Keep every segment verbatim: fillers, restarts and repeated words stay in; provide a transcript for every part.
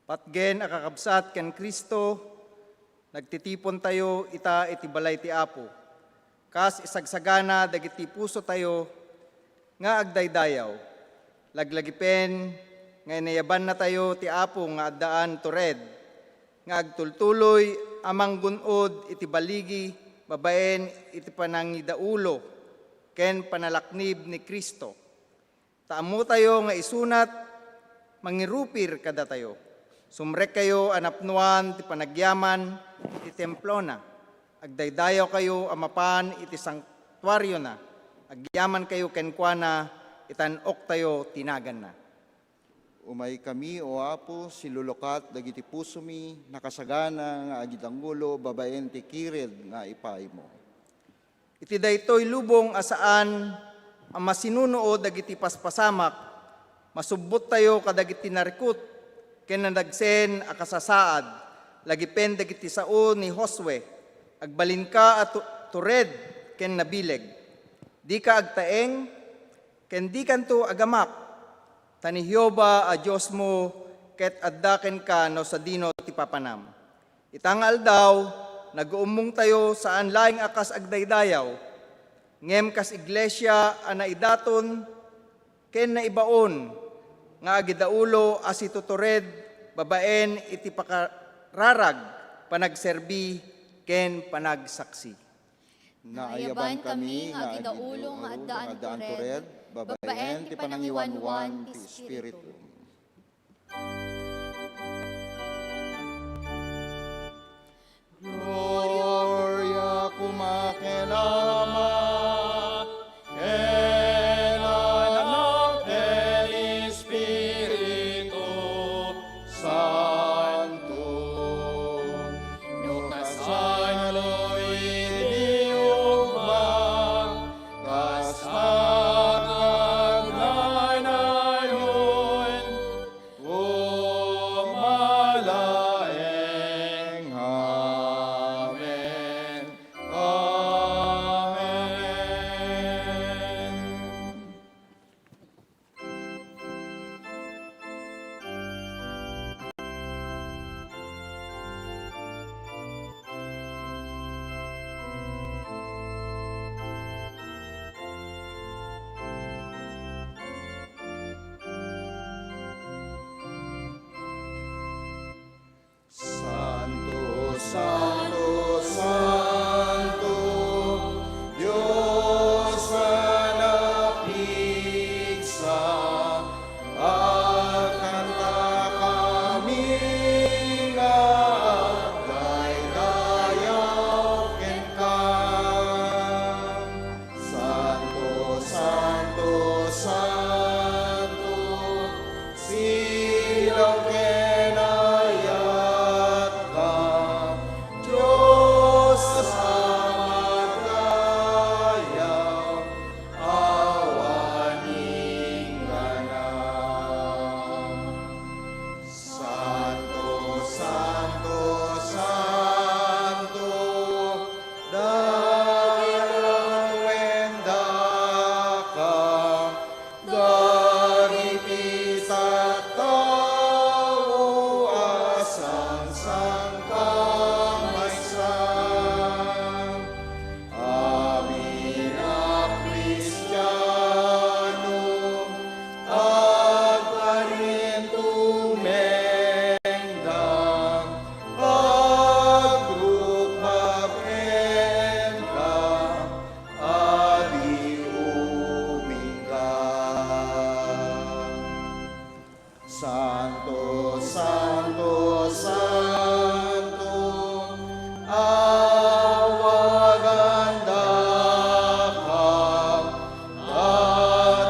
Patgen a kakabsat ken Cristo, nagtitipontayo ita iti balay ti Apo, kas isagsagana dagiti pusotayo nga agdaydayaw. Laglagipen nga inayabannatayo ti Apo nga addaan tured, nga agtultuloy a manggun-od iti baligi babaen iti panangidaulo ken panalaknib ni Cristo. Ta ammotayo nga isunat, mangirupir kadatayo. Sumrekkayo a napnoan ti panagyaman iti templona. Agdaydayawkayo a mapan iti santuariona. Agyamankayo kenkuana, itan-oktayo ti naganna. Umaykami, O Apo, silulukat dagiti pusomi, nakasagana nga agidangulo babaen ti kired nga ipaymo. Iti daytoy lubong a saan a masinunuo dagiti paspasamak, masubbottayo kadagiti narikut ken nadagsen a kasasaad, lagipen dagiti sao ni Josue, agbalinka a tu-, tured ken nabileg. Dika agtaeng, ken dikanto agamak, ta ni Jehovah a Diosmo ket adda kenka no sadino ti papanam. Ita nga aldaw, naguummongtayo saan laeng a kas agdaydayaw, ngem kas iglesia a naidaton ken naibaon nga agidaulo a situtured babaen iti pakararag, panagserbi, ken panagsaksi. Naayabankami nga agidaulo nga addaan tured babaen ti panangiwanwan ti Espiritu. Gloria koma ken Ama, ken Anak, ken Espiritu Santo. No kasano idi ugma, kas agnanayon, koma laeng. Amen. Amen. Santo, Santo, Santo, Dios a napigsa, agkantakami nga agdaydayaw kenka. Santo, Santo, Santo, silaw ken ayatka, Dios a magdayaw, awan inggana. Santo, Santo, Santo, dayawendaka dagiti tattao a sangsankamaysa. Amin a Kristiano, agparintumengka, agrukmab kenka, adi umingga. Santo, Santo, Santo, awagan daka, ta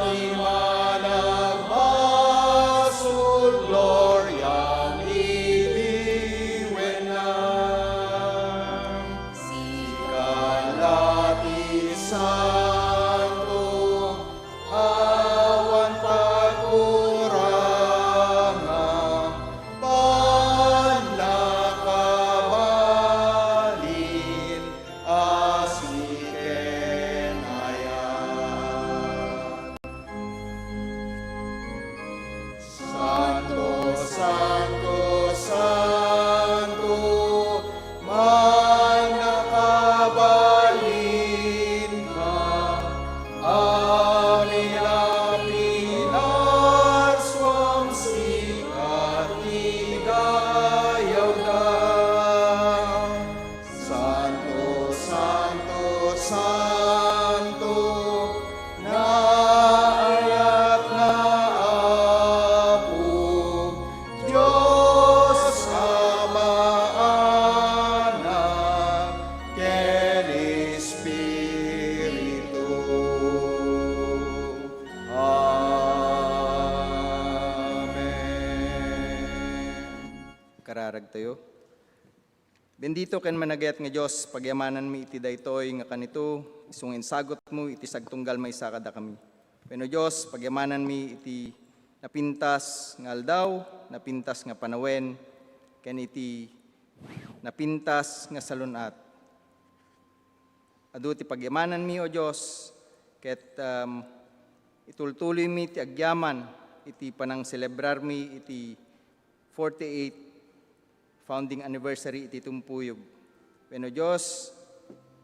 ti Managbasolon gloriam iliwenna. Sika la ti Santo, awan pagkurangan, banna Kararagtayo. Bendito ken managayat nga Dios, pagyamananmi iti daytoy nga kanito, isu nga insagutmo iti sagtunggal maysa kadakami. Wenno Dios, pagyamananmi iti napintas nga aldaw, napintas nga panawen, ken iti napintas nga salun-at. Adu ti pagyamananmi, O Dios, ket, um, itultuloymi ti agyaman iti panangselebrarmi iti forty-eight founding anniversary iti tumpuyog. Wenno Dios,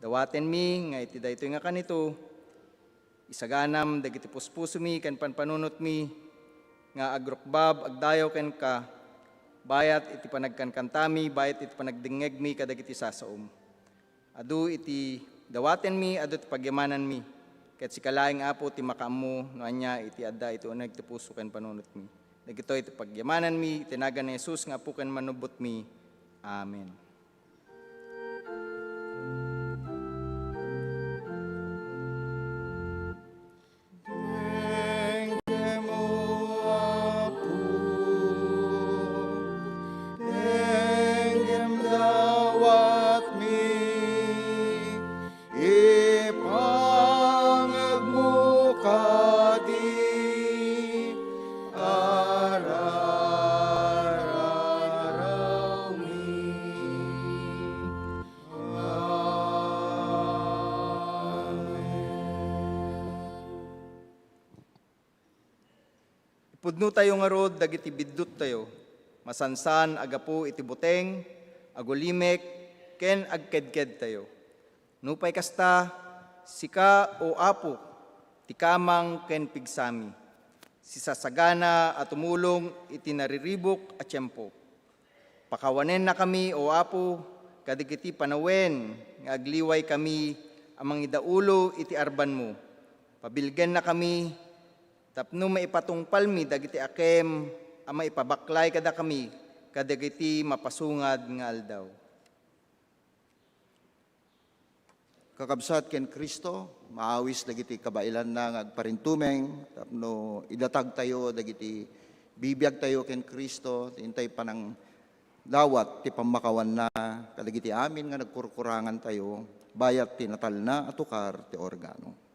dawatenmi nga iti daytoy nga kanito, isaganam dagiti puspusomi ken panpanunotmi nga agrukbab, agdayaw kenka, bayat iti panagkankantami, bayat iti panagdengngegmi kadagiti sasaom. Adu iti dawatenmi, adu ti pagyamananmi. Ket sika laeng, Apo, ti makaammo no ania iti adda iti uneg ti puso ken panunotmi. Dagitoy ti pagyamananmi iti nagan ni Jesus nga Apo ken Mannubbotmi. Amen. Denggem, O Apo, denggem dawatmi, ipangegmo kadi arararawmi. Amen. Ipudnotayo ngarud dagiti bidduttayo, masansan a gapu iti buteng, agulimek, ken agkedkedtayo. Nupay kasta, sika, O Apo, ti kamang ken pigsami, sisasagana a tumulong iti nariribuk a tiempo. Pakawanennakami, O Apo, kadagiti panawen nga agliwaykami a mangidaulo iti arbanmo. Pabilgennakami tapno maipatungpalmi dagiti akem a maipabaklay kadakami kadagiti mapasungad nga aldaw. Kakabsat ken Cristo, maawis dagiti kabaelanna nga agparintumeng tapno idatagtayo dagiti bibiagtayo ken Cristo, ti intay panangdawat ti pammakawanna kadagiti amin nga nagkurkurangantayo, bayat ti natalna a tukar ti organo.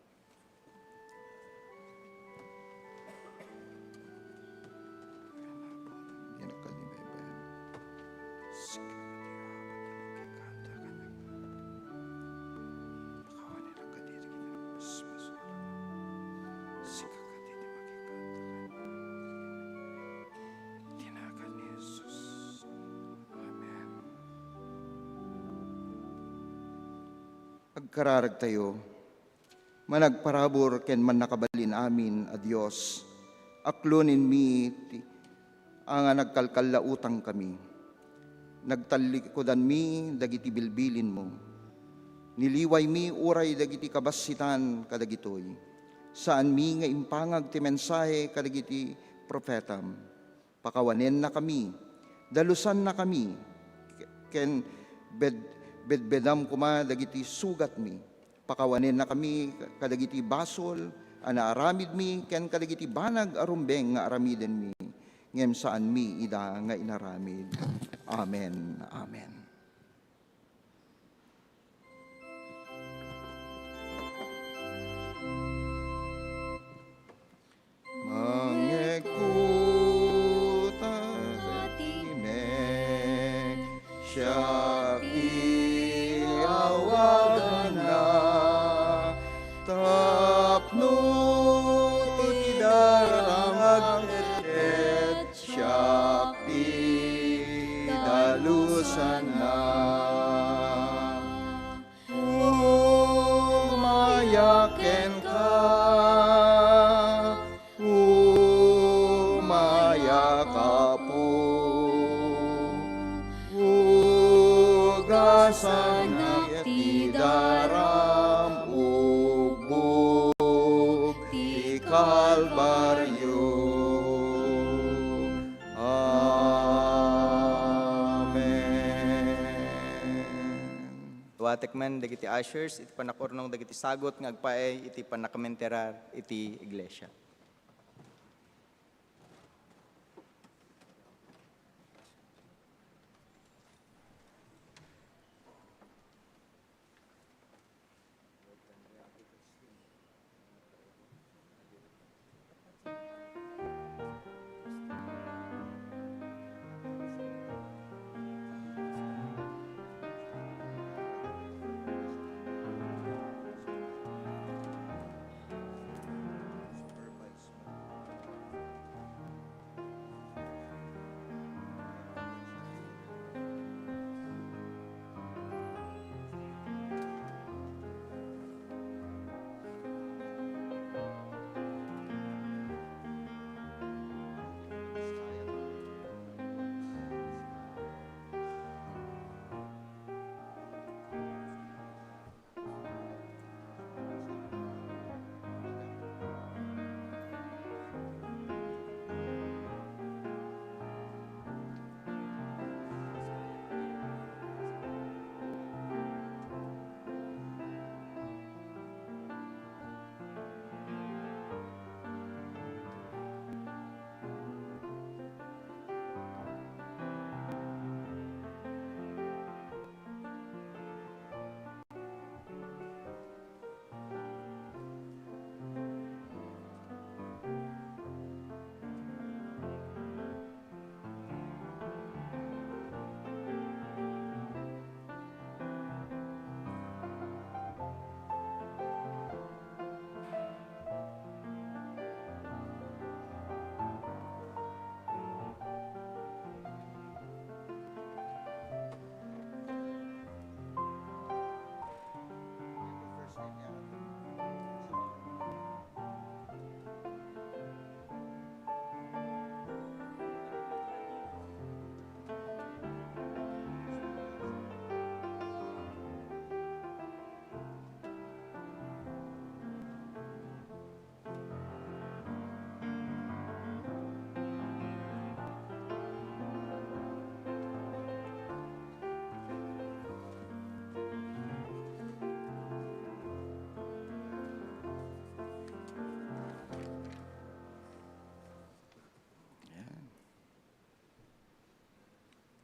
Agkararagtayo. Managparabur ken mannakabalin amin a Dios, aklonenmi ti, a nga nagkalkallautangkami. Nagtallikudanmi dagiti bilbilinmo. Niliwaymi uray dagiti kabassitan kadagitoy. Saanmi nga impangag ti mensahe kadagiti profetam. Pakawanennakami, dalusannakami, ken bed-, bedbedam koma dagiti sugatmi. Pakawanennakami kadagiti basol a naaramidmi ken kadagiti banag a rumbeng nga aramidenmi, ngem saanmi ida nga inaramid. Amen. Amen. Mangekkuta ti mek, siak ti awaganna, tapno ti daram agtetket, siak ti dalusanna. Umayak kenka, umayak, Apo. Ugasanak ti daram, ugbog ti Kalbario. Amen. Dawatek man dagiti ushers iti pannakaurnong dagiti sagut nga agpaay iti pannakamenterar iti iglesia.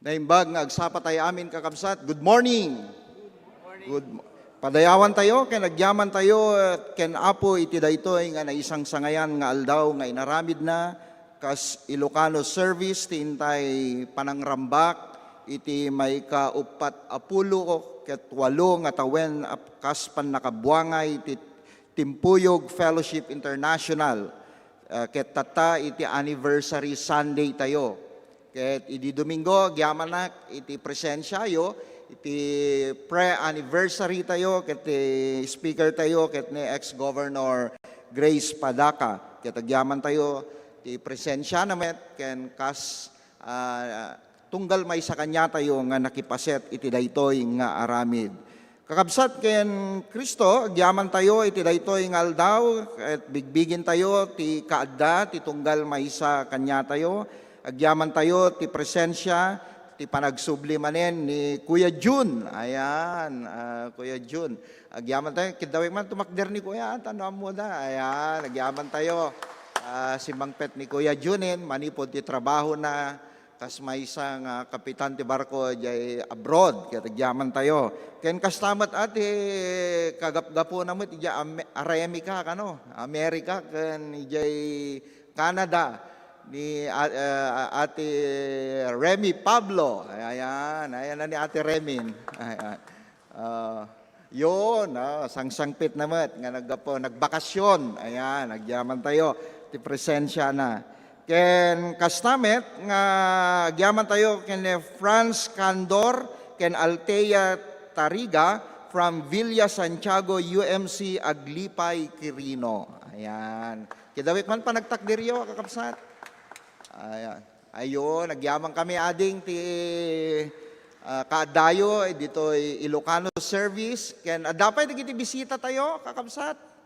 Naimbag nga agsapa tayo amin, kakabsat. Good morning. Good mo- Padayawan tayo, ken agyaman tayo, eh, ken Apo iti daytoy nga naisangsangayan nga aldaw nga inaramidna kas Ilocano service ti intay panangrambak iti maikauppat a pulo ket walo nga tawen a kas pannakabuangay ti Timpuyog Fellowship International, ah, ket tatta iti anniversary Sunday tayo. Ket idi Domingo, agyamanak iti presensiayo, iti pre-anniversary tayo, ket ti speaker tayo, ket ni ex-Governor Grace Padaka. Ket agyaman tayo, ti presensiana met, ken kas, ah, tunggal maysa kaniatayo nga nakipaset iti daytoy nga aramid. Kakabsat ken Cristo, agyaman tayo iti daytoy nga aldaw, ket bigbigin tayo ti kaadda ti tunggal maysa kaniatayo. Agyaman tayo ti presensia, ti panagsubli manen ni Kuya Jun. Ayan, ah, Kuya Jun. Agyaman tayo, kidawik man tumakder ni Kuya, ata no ammoda. Ayan, agyaman tayo. Ah, simmangpet ni Kuya Junin, manipud ti trabaho na, kas maysa nga kapitan ti barko idiay abroad, ket agyaman tayo. Ken kasta met a ti kagapgapuna met idiay Ame-, Aremika, kano? Amerika, ken idiay Canada, ni a-, eh, Ate Remy Pablo. Ay, ayan, ayan na ni Ate Remin. Ayan. Ah, yun, ah, sangsangpet na met nga naggapo-, nagbakasyon. Ayan, agyaman tayo ti presensiana. Ken kasta met nga agyaman tayo ken ni Franz Candor ken Althea Tariga from Villa Santiago, U M C, Aglipay, Quirino. Ayan. Kidawik man panagtakderyo, kakabsat. Ayan. Ayun, agyaman kami ading ti, ah, kaaddayo, eh, ditoy Ilocano service. Ken adda pay dagiti bisita tayo, kakabsat.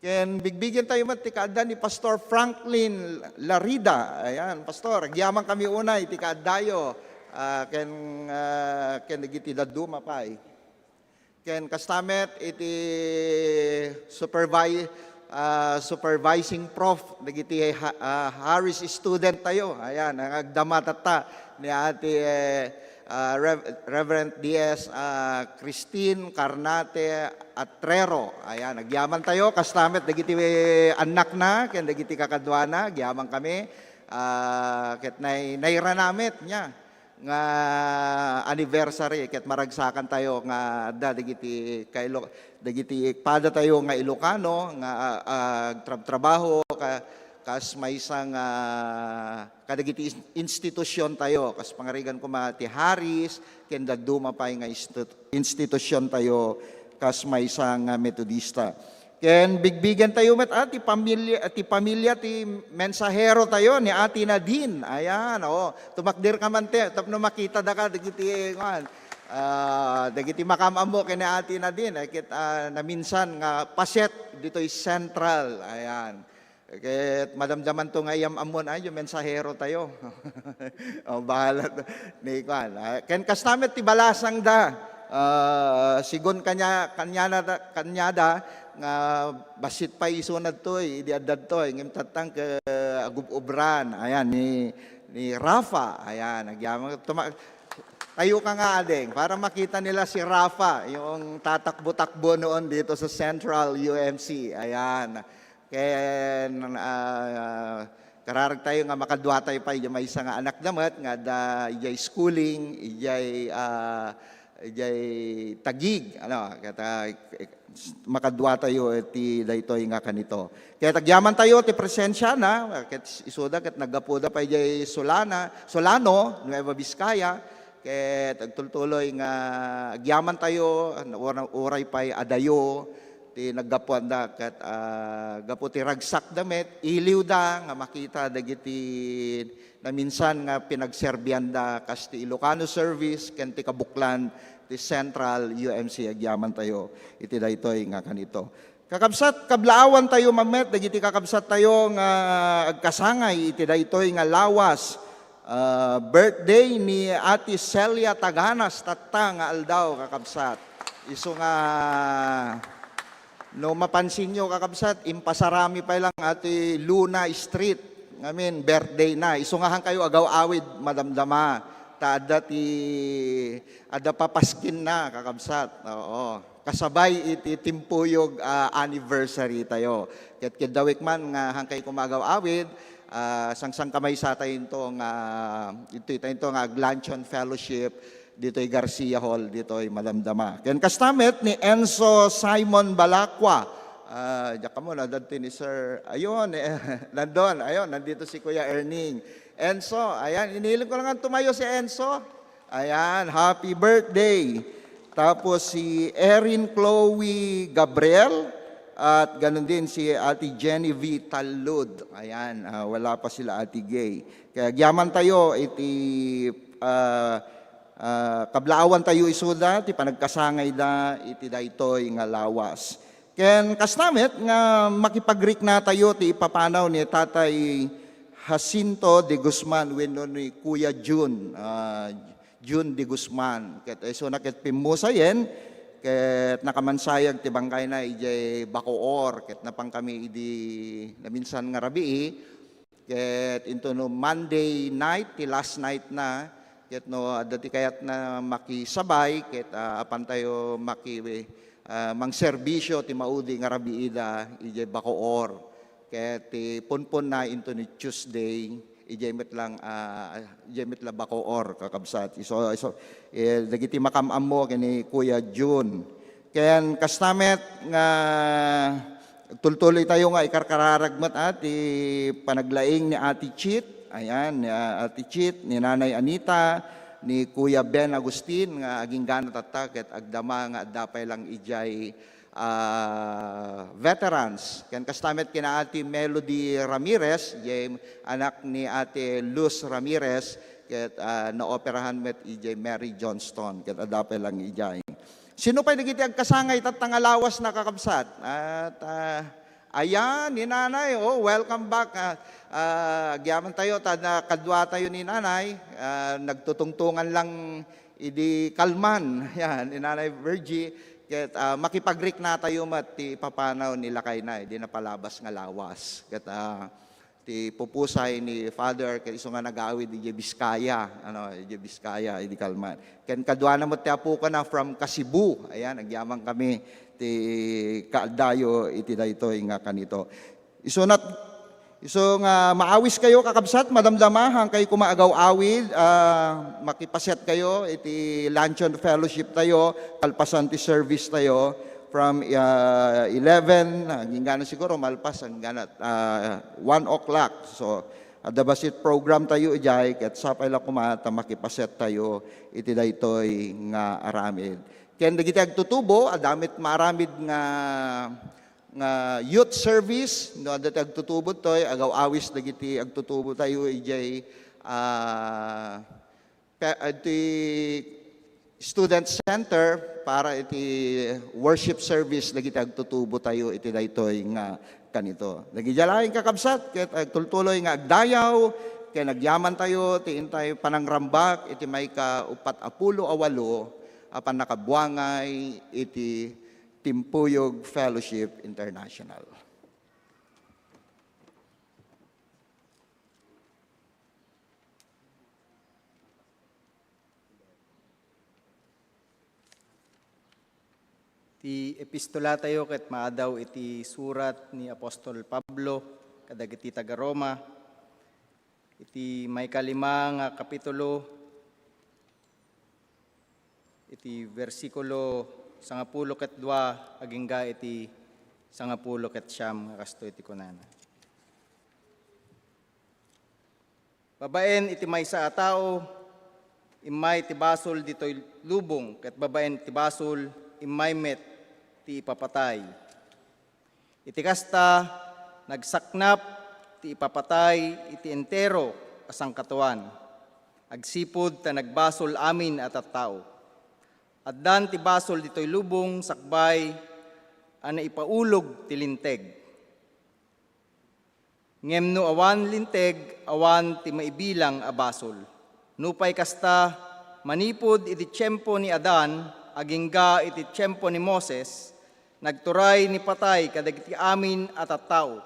Ken bigbigin tayo met ti kaadda ni Pastor Franklin Larida. Ayan, Pastor, agyaman kami unay ti kaaddayo, ah, ken, ah, ken dagiti dadduma pay. Ken kasta met iti supervi-, ah, supervising prof dagiti ha-, ah, Harris student tayo. Ayan, ang agdama tatta ni Ate, eh, ah, Rev-, Reverend D S, ah, Christine Carnate Atrero. Ayan, agyaman tayo. Kasta met dagiti annakna ken dagiti kakaduana, agyaman kami. Ah, ket nay-, nairana met nia nga anniversary ket maragsakan tayo nga adda dagiti kailo-, dagiti pada tayo nga Ilocano nga, ah, ah, agtrabtrabaho ka-, kas maysa nga kadagiti ins-, institusyon tayo, kas pangarigan koma ti Harris, ken dadduma pay nga institu-, institusyon tayo, kas maysa nga Metodista. Ken bigbigen tayo met, ah, ti pamilya, ti pamilya ti mensahero tayo ni Ate Nadine. Ayan, oo. Tumakder ka man ti, tapno makita daka dagiti, kuan, ah, dagiti makaam-ammo ken ni Ate Nadine. Eh, ket, ah, naminsan nga paset ditoy Central. Ayan. Ket madamdaman to nga iyam-ammon, ay, yung mensahero tayo. O, bahala to. Ni kuan. Ah, ken kasta met ti balasang da. Ah, sigun kanya, kanyana, kanyada, nga bassit pay isu nadtoy, idi adda dtoy, ngem tattang ket agub-ubran. Ayan, ni, ni Rafa. Ayan, agyaman, tuma-, tayo ka nga, ading, para makita nila si Rafa, yung tatakbo-takbo noon dito sa Central U M C. Ayan. Ken, ah, kararag tayo nga makadua tayo pay idiay maysa nga anak da met nga adda idiay schooling, idiay, ah, idiay Taguig, ano, ket, ah, makadua tayo iti daytoy nga kanito. Ket agyaman tayo ti presensiana, ket isuda ket naggapuda pay idiay Solana, Solano, Nueva Vizcaya, ket agtultuloy nga agyaman tayo, ura-, uray pay adayo, ti naggapuanda ket, ah, gapu ti ragsakda met, iliwda nga makita dagiti naminsan nga pinagserbianda kas ti Ilocano Service ken ti kabuklan ti Central U M C agyaman tayo iti daytoy nga kanito. Kakabsat, kablaawan tayo man met dagiti kakabsat tayo nga agkasangay iti daytoy nga lawas. Ah, birthday ni Ate Celia Taganas tatta nga aldaw, kakabsat. Isu nga No mapansin nyo, kakabsat, impasarami pay lang ati Luna Street. Ngamin, birthday na. Isu nga han kayo agaw-awid, madamdama. Ta adda ti, adda papaskin na, kakabsat. Oo. Kasabay iti timpuyog, ah, anniversary tayo. Ket, ket dawik man nga han kayo kumagaw-awid, ah, sangsangkamaysa tayo into nga, ito, ito, ito nga Aglantion Fellowship, ditoy Garcia Hall, ditoy madamdama. Ken kasta met ni Enzo Simon Balacqua. Ah, diak kamo, nadadto ni Sir. Ayun, eh, nandun. Ayun, nandito si Kuya Erning. Enzo, ayan, iniling ko lang ang tumayo si Enzo. Ayan, happy birthday. Tapos si Erin Chloe Gabriel at ganun din si Ate Jenny V Talud. Ayan, ah, wala pa sila Ate Gay. Kaya agyaman tayo iti, ah, ah, kablaawan tayo isuda ti panagkasangayda iti daytoy nga lawas. Ken kasta met nga makipagrikna tayo ti ipapanaw ni Tatay Jacinto de Guzman wenno ni Kuya Jun, ah, Jun de Guzman. Ket isuna ket pimmusayen, ket nakamansayag ti bangkayna idiay Bacoor, ket napan kami idi naminsan nga rabii. Ket intono Monday night, ti last night na, ket no adda ti kayatna makisabay, ket, ah, apan tayo maki-, ah, mangserbisyo ti maudi nga rabiida idiay Bacoor. Ket ti punponna intono Tuesday, idiay met lang, ah, idiay met la Bacoor, kakabsat. Isu, isu, eh, dagiti makam-ammo ken ni Kuya Jun. Ken kasta met nga tultuloy tayo nga ikarkararag met, ah, ti panaglaing ni Ate Chit. Ayan, ni, ah, Ate Chit, ni Nanay Anita, ni Kuya Ben Agustin nga aginggana tatta ket agdama nga adda pay lang idiay, ah, veterans. Ken kasta met kina Ate Melody Ramirez, idiay anak ni Ate Luz Ramirez, ket, ah, naoperahan met idiay Mary Johnston, ket adda pay lang idiay. Sino pay dagiti agkasangay tatta nga lawas, nakakabsat? At, ah, ayan, ni Nanay. Oh, welcome back. Ah, ah, agyaman tayo, ta-, na-, kadua tayo ni Nanay. Ah, nagtutungtungan lang idi kalman. Ayan, ni Nanay Virgie. Ket, ah, makipagrikna tayo met ti ipapanaw ni lakayna, idi napalabas nga lawas. Ket, ah, ti pupusay ni Father, ket isu nga nagawid idiay Biskaya, ano, idiay Biskaya, idi kalman. Ken kaduana met ti apokana from Kasibu. Ayan, agyaman kami ti kaadayo iti daytoy nga kanito. Isu nat-, isu nga maawis kayo, kakabsat, madamdama, han kayo koma agaw-awid, ah, makipaset kayo iti luncheon fellowship tayo, kalpasan ti service tayo. From, ah, eleven, ah, aginggana siguro malpas, aginggana, ah, one o'clock. So, adda bassit program tayo idiay, ket sapay la koma ta makipaset tayo iti daytoy nga aramid. Ken dagiti agtutubo, adda met maaramid nga, nga youth service, no, adda ti agtutubo toy, agaw-awis dagiti agtutubo tayo idiay, ah, pe-, iti student center para iti worship service dagiti agtutubo tayo iti daytoy nga kanito. Dagiti laeng kakabsat, ket agtultuloy nga agdayaw, ken agyaman tayo ti intay panangrambak iti maika uppat a pulo a walo a pannakabuangay iti Timpuyog Fellowship International. Ti epistola tayo ket maadaw iti surat ni Apostol Pablo kadagiti taga-Roma, iti maikalima nga kapitulo, iti bersikulo sangapulo ket dua agingga iti sangapulo ket siam nga kastoy ti kunana. Babaen iti maysa a tao, immay ti basol ditoy lubong, ket babaen iti basol, immay met ti ipapatay. Iti kasta, nagsaknap ti ipapatay iti entero a sangkataoan, agsipud ta nagbasol amin a tattao. Addan ti basol ditoy lubong sakbay a naipaulog ti linteg. Ngem no awan linteg, awan ti maibilang a basol. Nupay kasta, manipud iti tiempo ni Adan agingga iti tiempo ni Moses, Nagturay ni patay kadagiti amin a tattao,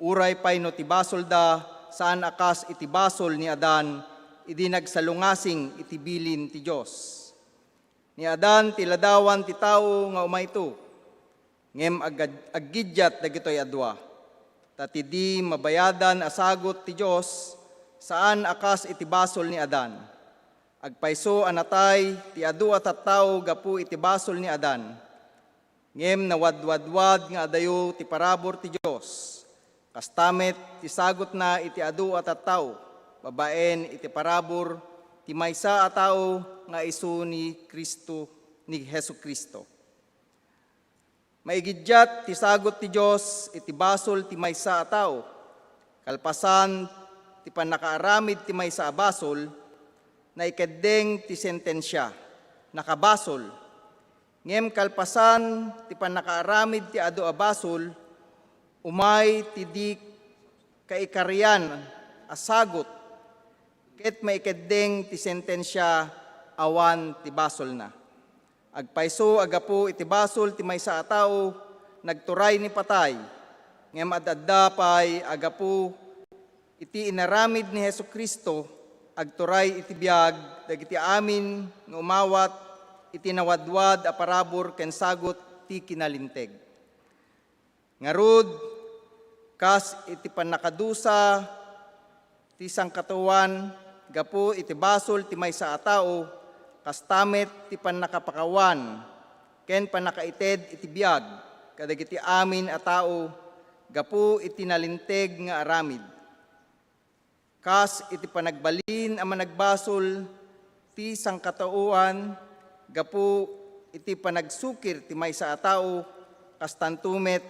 uray pay no ti basolda saan a kas iti basol ni Adan idi nagsalungasing iti bilin ti Dios. Ni Adan ti ladawan ti tao nga umayto, ngem ag-, aggiddiat dagitoy a dua. Ta ti di mabayadan a sagut ti Dios, saan a kas iti basol ni Adan. Agpayso a natay ti adu a tattao gapu iti basol ni Adan, ngem nawadwadwad nga adayo ti parabur ti Dios. Kasta met ti sagutna iti adu a tattao babaen iti parabur ti maysa a tao nga isu ni Cristo, ni Jesu-Cristo. Maigiddiat ti sagut ti Dios iti basol ti maysa a tao. Kalpasan ti pannakaaramid ti maysa a basol, naikeddeng ti sentensia, nakabasol. Ngem kalpasan ti pannakaaramid ti adu a basol, umay ti di kaikarian a sagut, ket maikeddeng ti sentensia awan ti basolna. Agpayso a gapu iti basol ti maysa a tao, nagturay ni patay, ngem ad-adda pay a gapu iti inaramid ni Jesu-Cristo, agturay iti biag dagiti amin nga umawat iti nawadwad a parabur ken sagut ti kinalinteg. Ngarud, kas iti pannakadusa ti sangkataoan gapu iti basol ti maysa a tao, kasta met ti pannakapakawan ken pannakaited iti biag kadagiti amin a tao gapu iti nalinteg nga aramid. Kas iti panagbalin a managbasol ti sangkataoan gapu iti panagsukir ti maysa a tao, kastanto met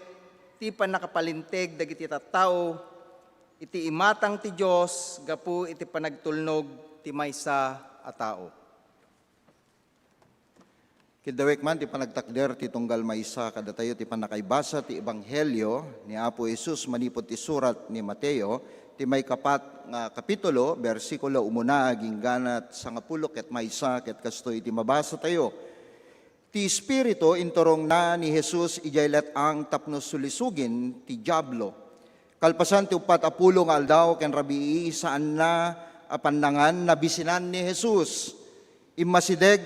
ti pannakapalinteg dagiti tattao iti imatang ti Dios gapu iti panagtulnog ti maysa a tao. Kiddawek man ti panagtakder ti tunggal maysa kadatayo ti pannakaibasa ti Ebanghelio ni Apo Jesus manipud ti surat ni Mateo, ti maikapat nga kapitulo, bersikulo umuna agingga sangapulo ket maysa, ket kastoy ti mabasatayo. Ti Espiritu inturongna ni Jesus idiay let-ang tapno sulisugin ti Diablo. Kalpasan ti uppat a pulo nga aldaw ken rabii, saanna a pannangan, nabisinan ni Jesus. Immasideg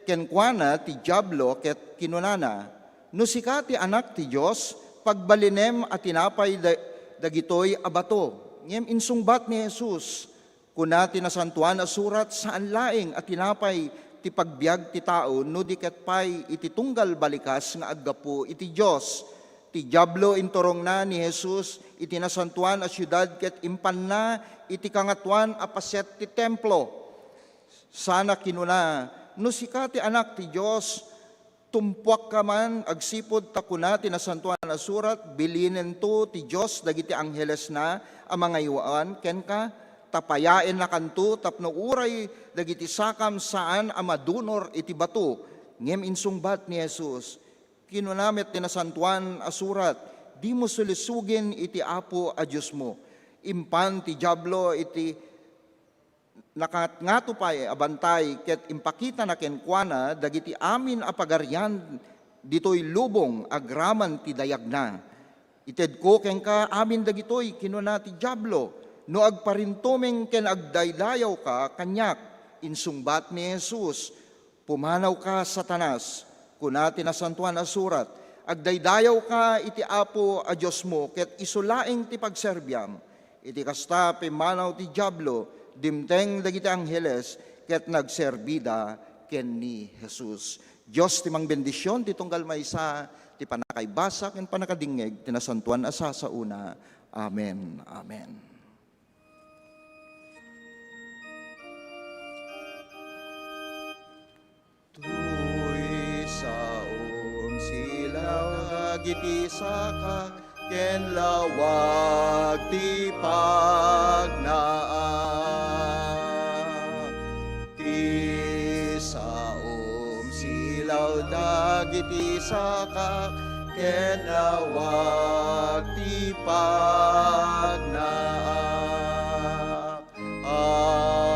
kenkuana ti Diablo ket kinunana, "No sika ti Anak ti Dios, pagbalinem a tinapay da-, dagitoy a bato." Ngem insungbat ni Jesus, "Kuna ti Nasantoan a Surat, saan laeng a tinapay ti pagbiag ti tao, no di ket pay iti tunggal balikas nga aggapu iti Dios." Ti Diablo inturongna ni Jesus iti nasantoan a siudad ket impanna iti kangatoan a paset ti templo. Sana kinuna, "No sika ti Anak ti Dios, tumpuakka man, agsipud ta kuna ti Nasantoan a Surat, 'Bilinento ti Dios dagiti anghelesna a mangayoan kenka, ta payaennakanto tapno uray dagiti sakam saan a madunor iti bato.'" Ngem insungbat ni Jesus, "Kinuna met ti Nasantoan a Surat, 'Dimo sulisugin iti Apo a Diosmo.'" Impan ti Diablo iti nakangato pay a bantay ket impakitana kenkuana dagiti amin a pagarian ditoy lubong agraman ti dayagna. "Itedko kenka amin dagitoy," kinuna ti Diablo, "no agparintumeng ken agdaydayawka kaniak." Insungbat ni Jesus, "Pumanawka, Satanas! Kuna ti Nasantoan a Surat, 'Agdaydayawka iti Apo a Diosmo ket isu laeng ti pagserbiam.'" Iti kasta, pimmanaw ti Diablo, dimteng dagiti angheles, ket nagserbida ken ni Jesus. Dios ti mangbendision ti tunggal maysa ti pannakaibasa ken pannakadingngeg ti nasantoan a sasaona. Amen. Amen. Toy saom silaw dagiti saka ken lawag ti pagnaak. Ti saom silaw dagiti saka ken lawag ti pagnaak. Amen.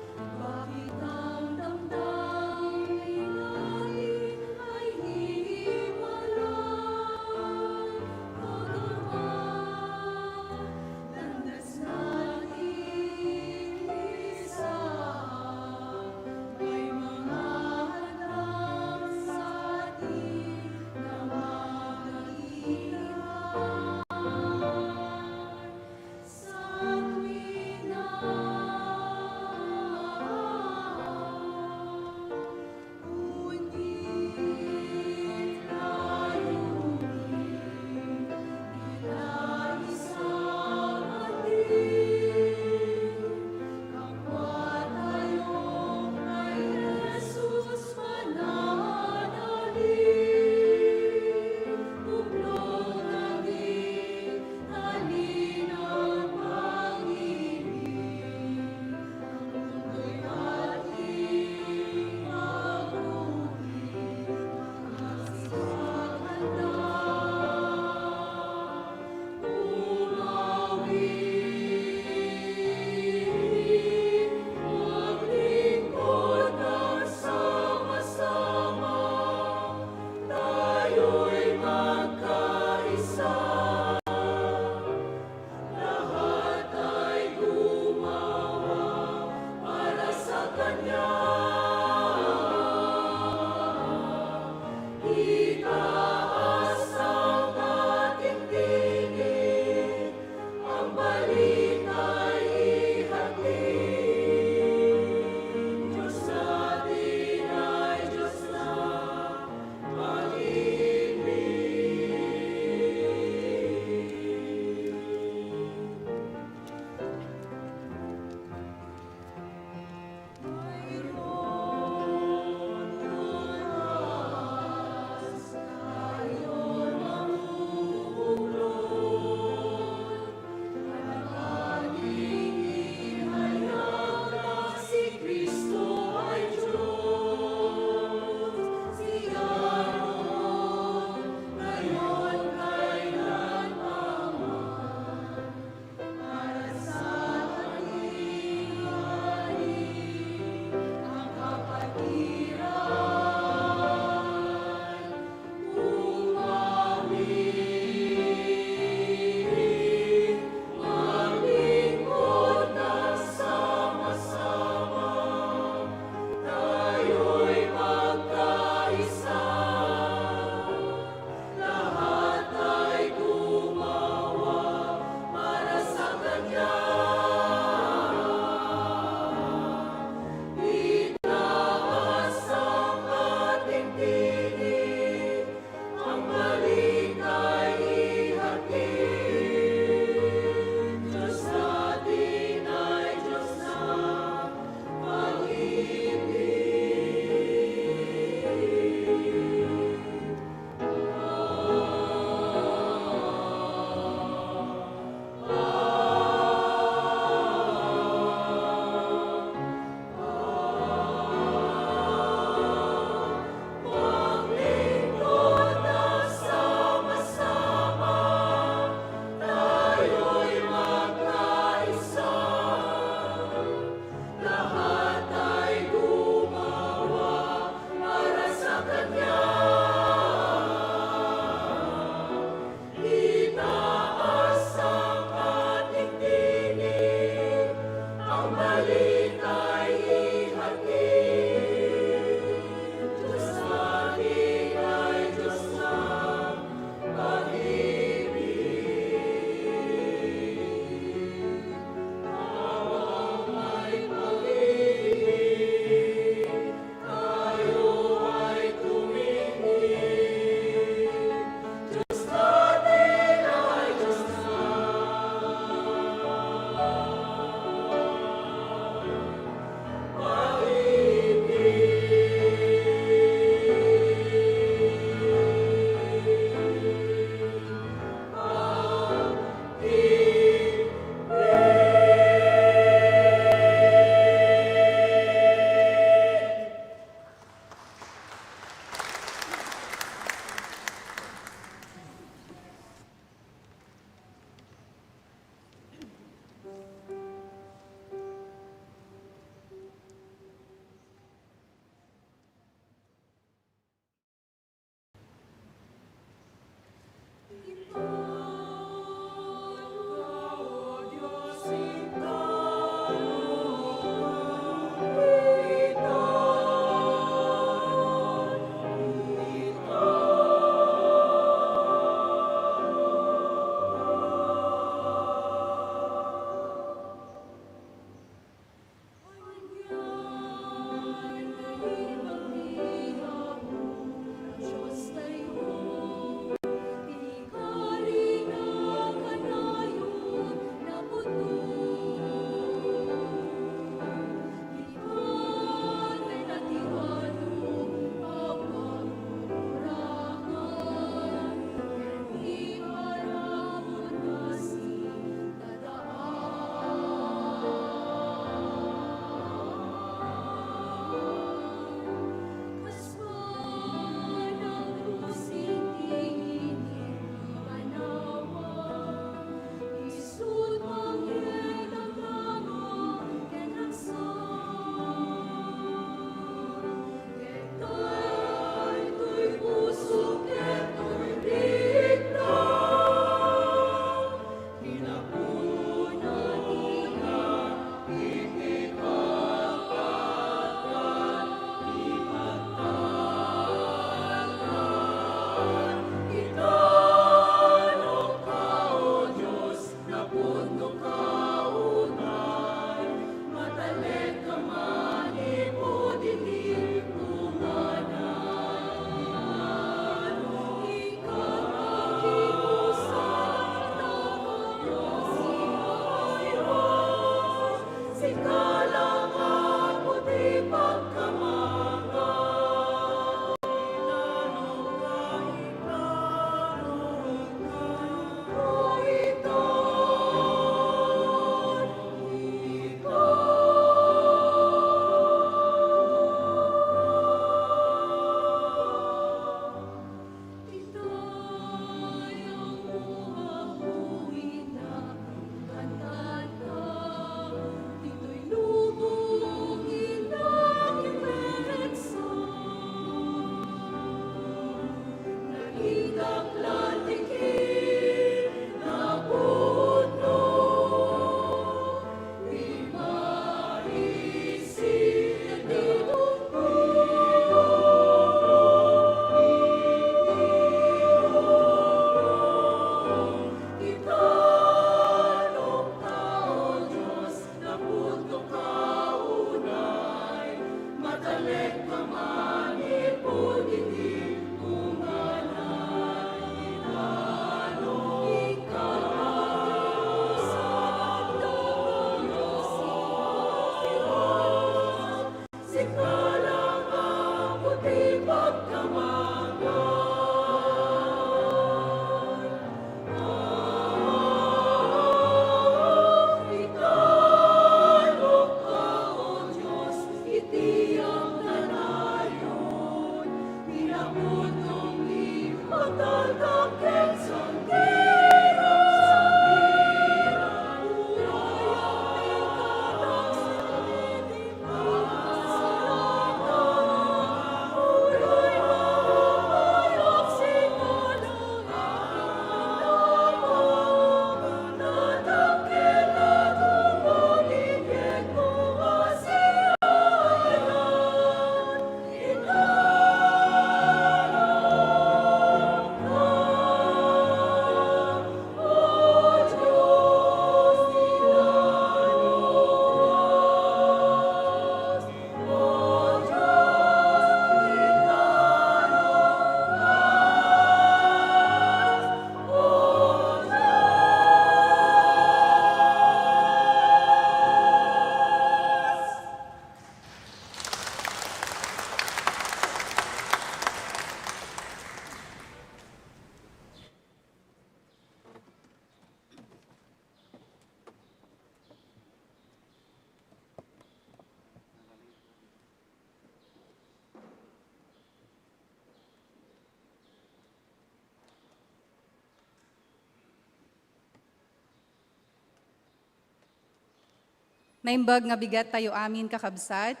Naimbag nga bigat tayo amin, kakabsat.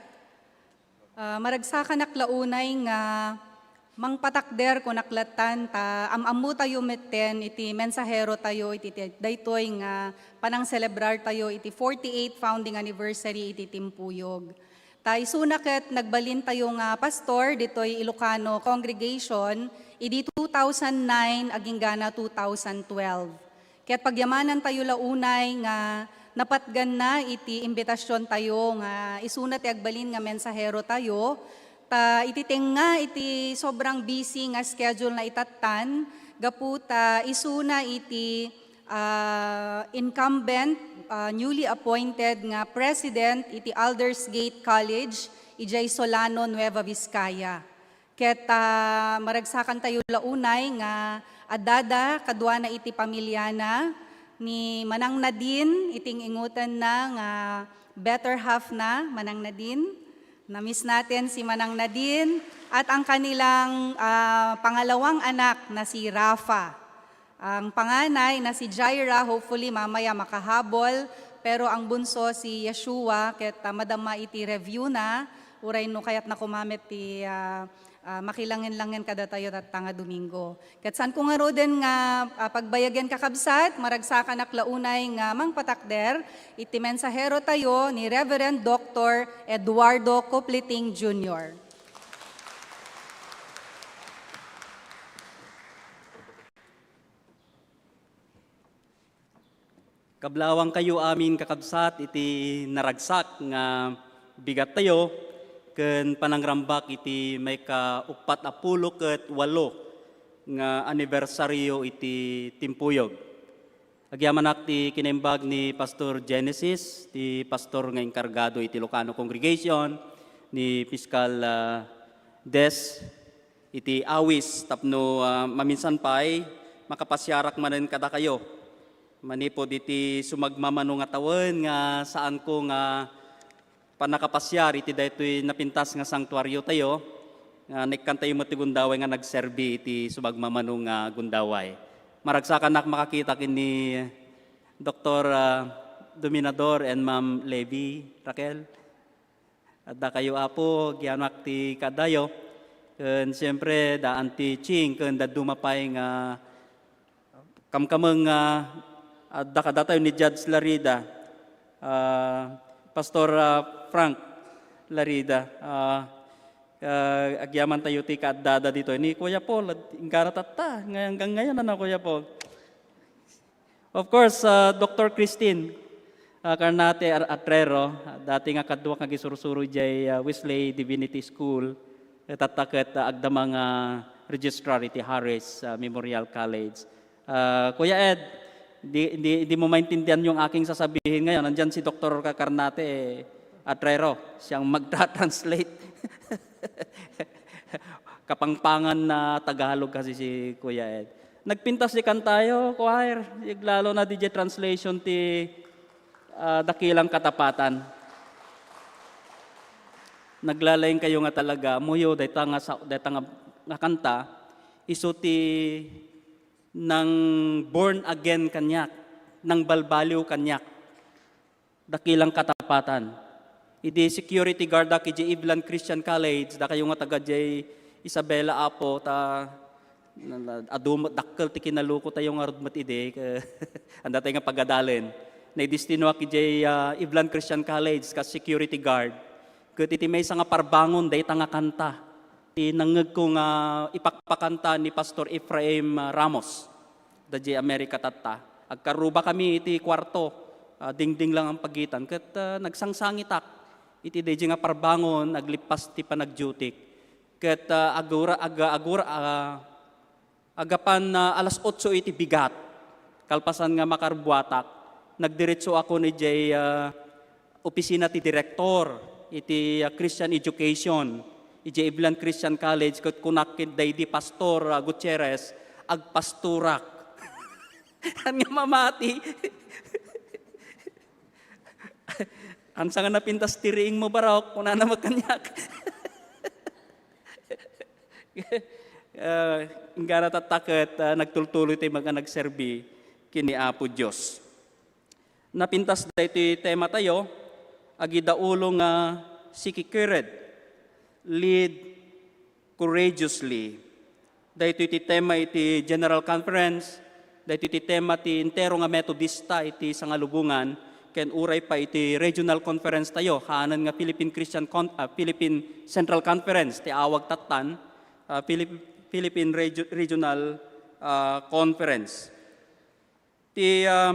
Ah, maragsakanak la unay nga mangpatakder kunak lattan ta am-ammo tayo metten iti mensahero tayo iti, iti daytoy nga panangselebrar tayo iti forty-eighth founding anniversary iti Timpuyog. Ta isuna ket nagbalin tayo nga pastor ditoy Ilocano congregation idi two thousand nine agingga na two thousand twelve. Ket pagyamanan tayo la unay nga napatganna iti imbitasion tayo nga isuna ti agbalin nga mensahero tayo, ta iti tengnga iti sobrang busy nga schedule na itattan, gapu ta isuna iti, ah, incumbent, ah, newly appointed nga president iti Aldersgate College, idiay Solano, Nueva Vizcaya. Ket, ah, maragsakan tayo la unay nga addada kaduana iti pamiliana ni Manang Nadine, iti ing-ingutanna nga better half na, Manang Nadine. Na-miss natin si Manang Nadine at ang kanilang, ah, pangalawang anak na si Rafa. Ang panganay na si Jaira, hopefully mamaya makahabol, pero ang bunso si Yeshua, ket, ah, madama iti review na, uray no kayatna kumamet ti, ah, ah, makilangen-langen kadatayo tatta nga Domingo. Ket saanko ngaruden nga, ah, pagbayagen, kakabsat, maragsakanak la unay nga mangpatakder iti mensahero tayo ni Reverend Doctor Eduardo Copliting Junior. Kablawangkayo amin, kakabsat, iti naragsak nga bigattayo ken panangrambak iti maikauppat a pulo ket walo nga anibersario iti Timpuyog. Agyamanak ti kinaimbag ni Pastor Genesis, ti pastor nga enkargado iti Ilocano Congregation, ni Fiscal, ah, Des, iti awis tapno, ah, maminsan pay makapasiarak manen kadakayo. Manipud iti sumagmamano nga tawen nga saanko nga pannakapasiar iti daytoy napintas nga sanktuariotayo, nga naikkantayo met ti gundaway nga nagserbi iti sumagmamano nga gundaway. Maragsakanak makakita ken ni Doktor, ah, Dominador and Ma'am Levy, Raquel. Addakayo, Apo, agyamanak ti kaadayo. Ken siempre, da Auntie Ching, ken dadduma pay nga kamkameng nga adda kadatayo ni Judge Larida, ah, Pastor, ah, Frank Larida. Ah, ah, agyamantayo ti kaaddada ditoy ni Kuya Paul. Inggana tatta, ngay-, hanggang ngayon, ano, Kuya Paul? Of course, ah, Doctor Christine, ah, Carnate Ar-, Atrero, ah, dati nga kaduak nga agisursuro idiay, ah, Wesley Divinity School, eh, tatta ket, ah, agdama nga registrar iti Harris, ah, Memorial College. Ah, Kuya Ed, di, di, di mo maintindihan yung aking sasabihin ngayon. Nandiyan si Doktor Ka-, Carnate, eh, Atrero, siyang magta-translate. Kapangpangan na Tagalog kasi si Kuya Ed. Nagpintas ti kantayo, choir, lalo na D J translation ti, ah, Dakilang Katapatan. Naglalaing kayo nga talaga, muyo, dayta nga sa-, dayta nga, nga kanta, isu ti nang born again kaniak, nang balbaliw kaniak. Dakilang Katapatan. Idi security guard ak idiay Evelyn Christian College, dakayo nga taga diay Isabela, Apo, ta, na, na, adu met, dakkel ti kinaluko tayo ngarud met idi, ke-, anda tayo nga pagadalen. Naidestino ak idiay, ah, Evelyn Christian College kas security guard. Ket iti maysa nga parbangon, dayta nga kanta. Ti nangngegko nga ipakpakanta ni Pastor Efraim, ah, Ramos. Daydiay Amerika tatta. Agkarrubakami iti kuarto, ah, dingding lang ang pagitan. Ket, ah, nagsangsangitak iti daydiay nga parbangon, aglippas ti panagdiutik. Ket, ah, agura-, aga-, agura-, ah, agapan, ah, alas otso iti bigat. Kalpasan nga makarbuatak, nagdiretso ako idiay, ah, opisina ti direktor iti, ah, Christian Education, idiay Evelyn Christian College, ket kunak ken daydi Pastor, ah, Gutierrez, agpastorak. Ania mamati? Ansa nga napintas ti riingmo, barok? Kunana met kaniak. Ah, inggana tatta ket, ah, nagtultuloy ti mga nagserbi ken ni Apo Dios. Napintas daytoy tematayo, Agidaulo nga siki kired, lead courageously. Daytoy ti tema iti General Conference, daytoy ti tema ti entero nga Metodista iti Sangalubongan, ken uray pa iti Regional Conference tayo, haanna nga Philippine Christian Con-, ah, Philippine Central Conference ti awag tattan, ah, Philip-, Philippine Regi-, Regional, ah, Conference. Ti, ah,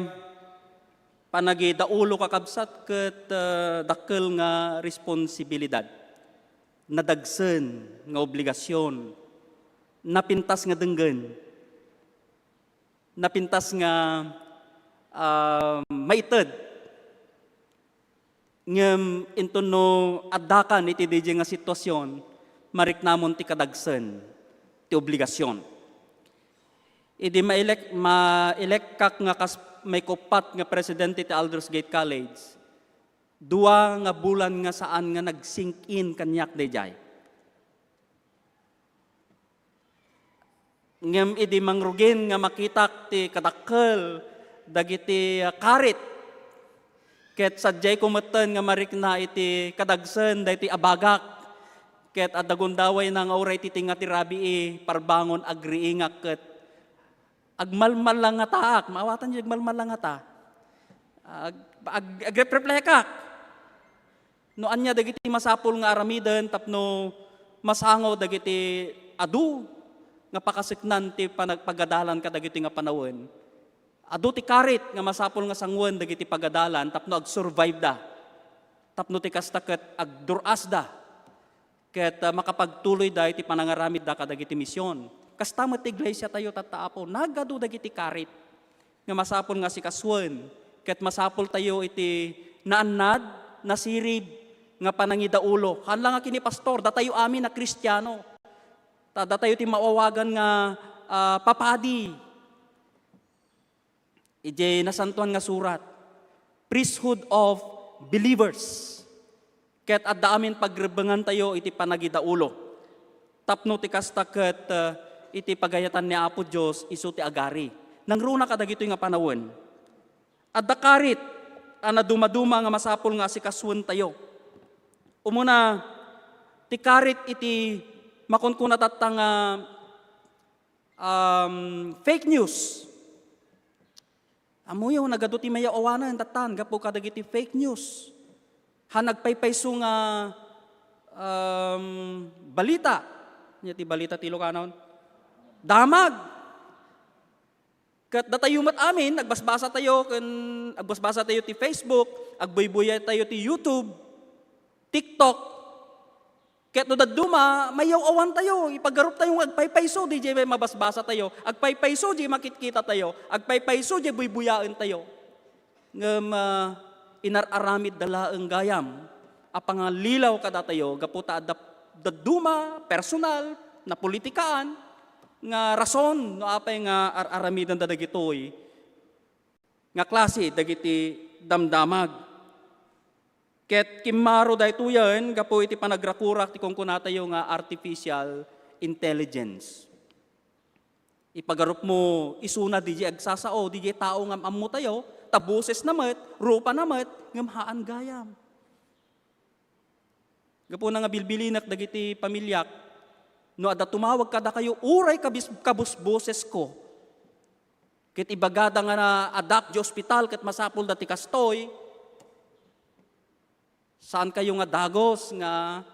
panagidaulo, kakabsat, ket, ah, dakkel nga responsibilidad, nadagsen nga obligasion, napintas nga denggen, napintas nga, ah, maited. Ngem inton no addakan iti daydiay nga sitwasion, mariknamon ti kadagsen ti obligasion. Idi mailek-, mailekak nga kas-, maikuppat nga presidente ti Aldersgate College, dua nga bulan nga saan nga nag-sink in kaniak daydiay. Ngem idi mangrugin nga makitak ti kadakkel dagiti, ah, karit, ket sadiayko metten nga marikna iti kadagsen daytoy a bagak, ket adda gundawayna nga uray titinga ti rabii, parbangon agriingak ket agmalmallangataak. Maawatanyo, agmalmallangata. Ag-, ag-, agrepreflekak. No ania dagiti masapul nga aramiden tapno masango dagiti adu nga pakaseknan ti panagpagadalan kadagiti nga panawen. Adu ti karit nga masapul nga sangoen dagiti pagadalan tapno agsurvive da. Tapno ti kasta ket agdur-asda. Ket, ah, makapagtuloyda iti panangaramidda kadagiti mision. Kasta met ti iglesiatayo tatta, Apo, nagadu dagiti karit nga masapul nga asikasoen, ket masapultayo iti naannad, nasirib nga panangidaulo. Haan la nga ken ni pastor, datayo amin a Kristiano. Ta datayo ti maawagan nga, ah, papadi. Idiay Nasantoan nga Surat, priesthood of believers. Ket adda amin pagrebbengantayo iti panagidaulo. Tapno ti kasta ket, eh, iti pagayatan ni Apo Dios isu ti agari. Nangruna kadagitoy nga panawen. Adda karit a nadumaduma nga masapul nga asikasoentayo. Umuna, ti karit iti makunkuna tatta nga, um, fake news. Ammoyo, nagadu ti mayaw-awanen tattan gapu kadagiti fake news. Haan nagpaypayso nga, um, balita. Ania ti balita ti Ilocano? Damag. Ket datayo met amin, agbasbasatayo ken agbasbasatayo ti Facebook, agbuybuyatayo ti YouTube, TikTok. Ket no dadduma, mayaw-awantayo, ipagaruptayo nga agpaypayso diay mabasbasatayo, agpaypayso diay makitkitatayo, agpaypayso diay buybuyaentayo. Ngem, ah, inar-aramidda laeng gayam a pangallilaw kadatayo gapu ta adda dadduma, personal, napolitikaan nga rason no apay nga ar-aramidenda dagitoy nga klase dagiti damdamag. Ket kimmaro daytoyen gapu iti panagrakurak ti kunkunatayo nga artificial intelligence. Ipagarupmo isuna diay agsasao, diay tao nga am-ammotayo, ta bosesna met, rupana met, ngem haan gayam. Gapuna nga bilbilinek dagiti pamiliak, no adda tumawag kadakayo, uray kabis-, kabusbosesko, ket ibagada nga na, addak diay ospital ket masapulda ti kastoy, saankayo nga dagus nga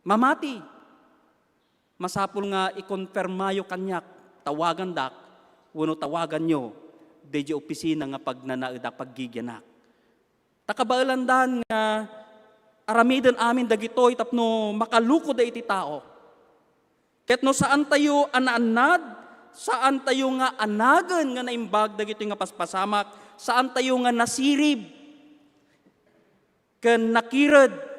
mamati. Masapul nga ikonpermayo kaniak, tawagandak wenno tawaganyo diay opisina nga pagnanaedak, paggigianak. Ta kabaelandan nga aramiden amin dagitoy tapno makalukoda iti tao. Ket no saantayo a naannad, saantayo nga anagen nga naimbag dagitoy nga paspasamak, saantayo nga nasirib ken nakired,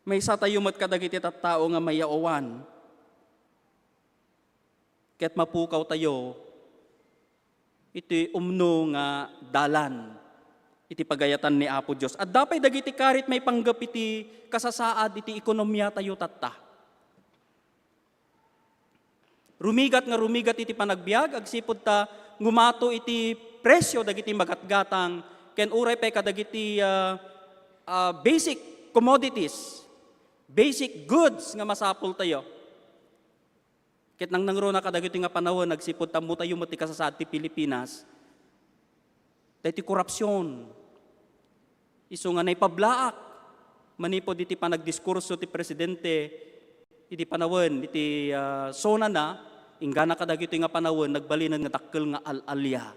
maysatayo met kadagiti tattao nga mayaw-awan ket mapukawtayo iti umno nga dalan iti pagayatan ni Apo Dios. Adda pay dagiti karit maipanggep iti kasasaad iti ekonomiatayo tatta. Rumigat nga rumigat iti panagbiag, agsipud ta ngumato iti presyo dagiti magatgatang ken uray pay kadagiti, ah, ah, basic commodities, basic goods nga masapultayo. Ket nangnangruna kadagitoy nga panawen, agsipud ta ammotayo met ti kasasaad ti Pilipinas, daytoy korupsion. Isu nga naipablaak manipud iti panagdiskurso ti presidente iti panawen iti, ah, SONA na, inggana kadagitoy nga panawen, nagbalinen nga dakkel nga al-alia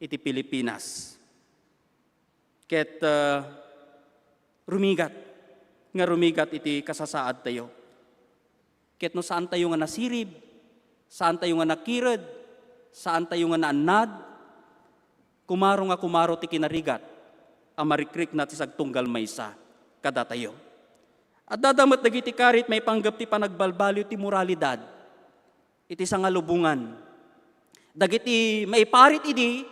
iti Pilipinas. Ket, ah, rumigat nga rumigat iti kasasaadtayo. Ket no saantayo nga nasirib, saantayo nga nakired, saantayo nga naannad, kumaro nga kumaro ti kinarigat a marikrikna ti sagtunggal maysa kadatayo. Addada met dagiti karit maipanggep ti panagbalbaliw ti moralidad iti sangalubongan. Dagiti maiparit idi,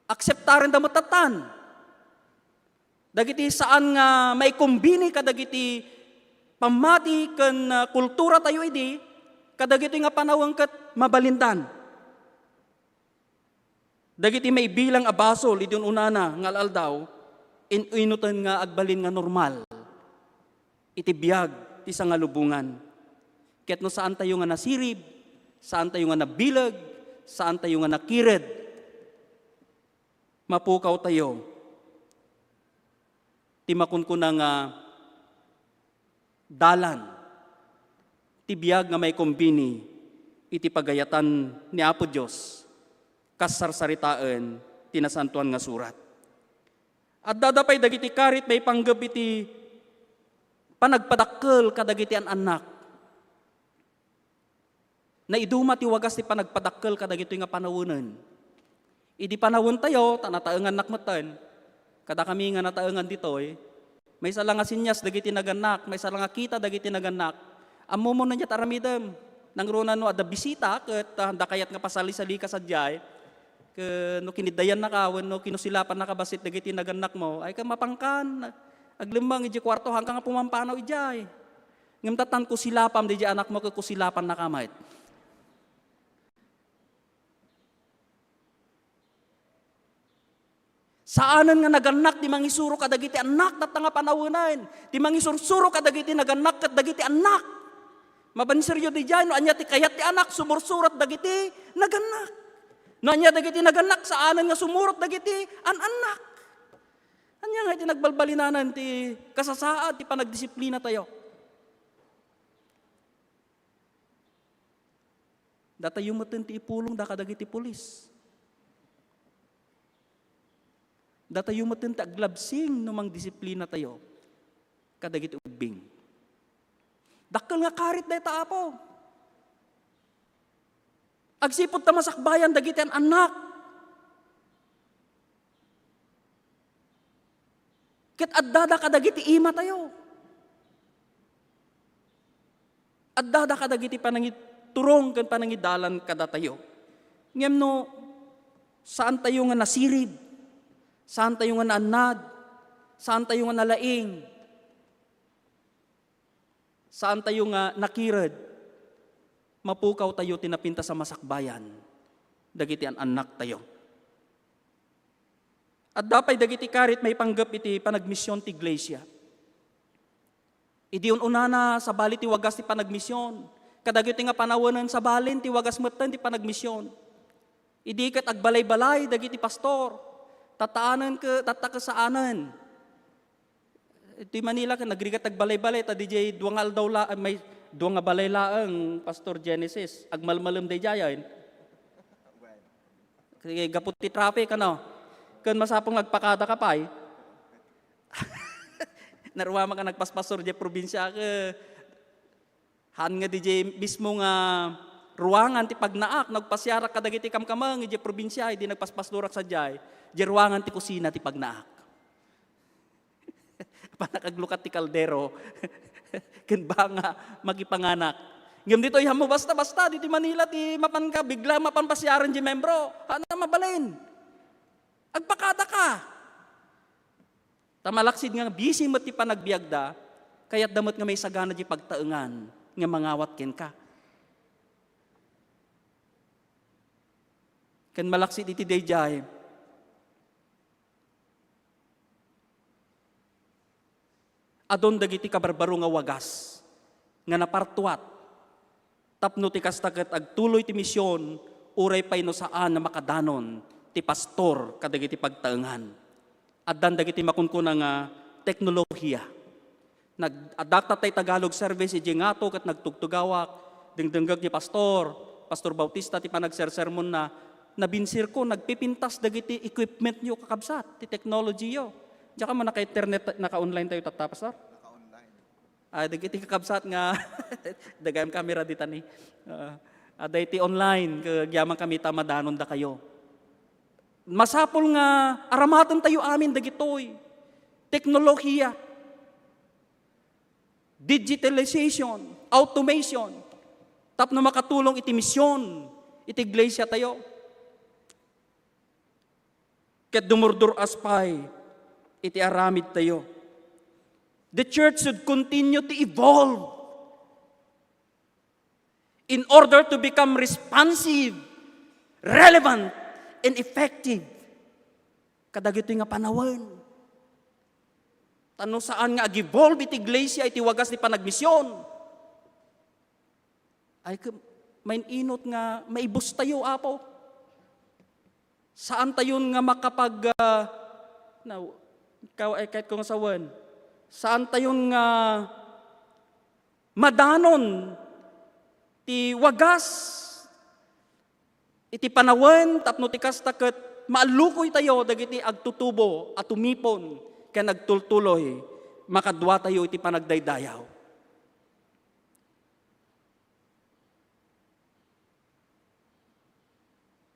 akseptarenda met tattan. Dagiti saan nga maikumbini kadagiti pammati ken, ah, kulturatayo idi, kadagitoy nga panawen ket mabalindan. Dagiti maibilang a basol idi un-unana nga al-aldaw, in-, inunoten nga agbalin nga normal iti biag ti sangalubongan. Ket no saantayo nga nasirib, saantayo nga nabileg, saantayo nga nakired, mapukawtayo ti makunkuna nga dalan ti biag nga maikumbini iti pagayatan ni Apo Dios, kas sarsaritaen ti Nasantoan nga Surat. Addada pay dagiti karit maipanggep iti panagpadakkel kadagiti an-annak. Naiduma ti wagas ti panagpadakkel kadagitoy nga panawenen. Idi panawentayo, ta nataengannak metten, kadakami nga nataengan ditoy, maysa la nga senias dagiti nagannak, maysa la nga kita dagiti nagannak. Ammom no ania ti aramidem. Nangruna no adda bisita ket, ah, adda kayat nga pasalisalika sadiay, ket no kiniddayannaka wenno kinusilapannaka bassit dagiti nagannakmo, ay ket mapankan aglemmeng idiay kuarto, haanka nga pumampanaw idiay. Ngem tattan kusilapam daydiay anakmo ket kusilapannaka met. Saanen nga nagannak ti mangisuro kadagiti annak tatta nga panawenen. Ti mangisursuro kadagiti nagannak ket dagiti annak. Mabanseryo didiay no ania ti kayat ti anak, sumursurat dagiti nagannak. No ania dagiti nagannak, saanen nga sumurot dagiti an-annak. Ania nga iti nagbalbalinanan ti kasasaad ti panagdisiplinatayo? Datayo metten ti ipulongda kadagiti pulis. Datayo metten ti aglabsing no mangdisiplinatayo kadagiti ubbing. Dakkel nga karit dayta, Apo. Agsipud ta masakbayan dagiti an-annak. Ket addada kadagiti imatayo. Addada kadagiti panangiturong ken panangidalan kadatayo. Ngem no saantayo nga nasirib, saantayo nga naannad, saantayo nga nalaing, saantayo nga nakired, mapukawtayo ti napintas a masakbayan dagiti an-annaktayo. Adda pay dagiti karit maipanggep iti panagmision ti iglesia. Idi un-unana, sabali ti wagas ti panagmision. Kadagiti nga panawenen, sabalin ti wagas metten ti panagmision. Idi ket agbalay-balay dagiti pastor, tattaanen ke, tatta kesaanen. Iti Manila ket nagrigat agbalay-balay, ta didiay dua nga aldaw la-, may dua nga balay laeng, Pastor Genesis. Agmalmalem daydiayen. Kay gapu ti traffic, ano? Ken masapul nga agpakada ka pay. Naruamak a nagpaspastor diay probinsia, ke, haan nga didiay mismo nga ruangan ti pagnaak, nagpasiarak kadagiti kamkameng idiay probinsia, idi nagpaspastorak sadiay, diay ruangan ti kusina ti pagnaak. Apanak aglukat ti kaldero ken banga, makipanganak. Ngem ditoy, ammo basta-basta, ditoy Manila ti mapanka, bigla mapan pasiaren diay membro. Haan a mabalin. Agpakada ka. Ta malaksid nga busy met ti panagbiagda, kayatda met nga maisagana diay pagtaengan nga mangawat kenka. Ken malaksid iti daydiay, adun dagiti kabarbaro nga wagas nga napartuat tapno ti kasta ket agtuloy ti mision uray pay no saan a makadanon ti pastor kadagiti pagtaengan. Addan dagiti makunkuna nga teknolohiya. Nag-, adda ta tay Tagalog service idiay ngato ket nagtugtugawak, dengdengngeg ni Pastor, Pastor Bautista ti panagsersermonna, nabinsirko, nagpipintas dagiti equipmentyo, kakabsat, ti technologyyo. Diak man naka-internet, naka-online tayo tatta, Pastor? Naka-online. Ah, dagiti kakabsat nga, dagam kamera ditani. Ah, adda iti online, ket agyaman kami ta madanondakayo. Masapul nga aramatentayo amin dagitoy. Teknolohiya, digitalization, automation, tapno makatulong iti mision, iti iglesia tayo. Ket dumurdur-as pay iti aramid tayo. The church should continue to evolve in order to become responsive, relevant, and effective kadagitoy nga panawen. Tano saan nga ag-evolve iti iglesia iti wagas ti panagmision. Ay, kem-, main-inot nga maibus tayo, Apo. Saan tayon nga makapag, ah, na, ikaw ay kahit kung sawen. Saan tayon nga madanon ti wagas iti panawen tapno ti kasta ket maallukoy tayo dagiti agtutubo a tumipon ken agtultuloy makadua tayo iti panagdaydayaw.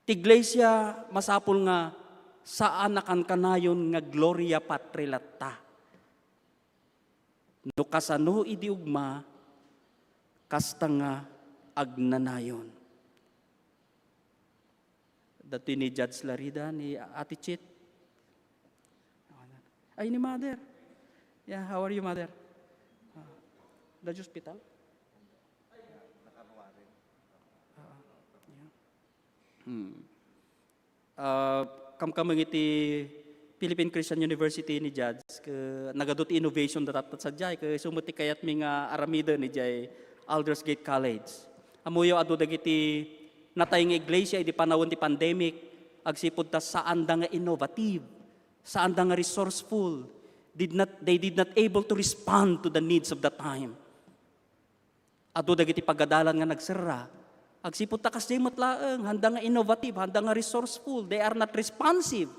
Ti iglesia, masapul nga saan a kankanayon nga Gloria Patri latta. No kasano idi ugma, kasta nga agnanayon. Datoy ni Judge Larida, ni Ate Chit. Ay, ni Mother. Yeah, how are you, Mother? Ah, the hospital? Ah, yeah. Hmm. Ah, kamkameng iti Philippine Christian University ni Judge, ket nagadu ti innovation da tatta sadiay, ket isu met ti kayatmi nga aramiden idiay Aldersgate College. Ammoyo, adu dagiti natay nga iglesia idi panawen ti pandemic, agsipud ta saanda nga innovative, saanda nga resourceful, did not, they did not able to respond to the needs of the time. Adu dagiti pagadalan nga nagserra. Agsipud ta kasdiay met laeng, haanda nga innovative, haanda nga resourceful. They are not responsive.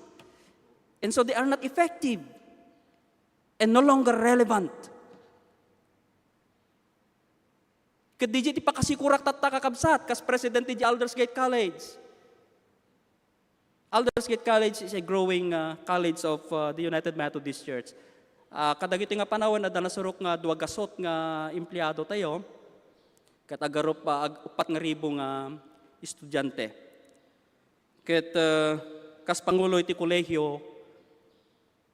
And so they are not effective and no longer relevant. Ket diay ti pakasikurak tatta, kakabsat, kas president ti Aldersgate College. Aldersgate College is a growing, uh, college of, uh, the United Methodist Church. Ah, kadagiti nga panawen, adda nasurok nga dua gasut nga empleado tayo, ket agarup, ah, ag-, uppat nga ribu nga estudiante. Ket, uh, kas pangulo iti kolehio,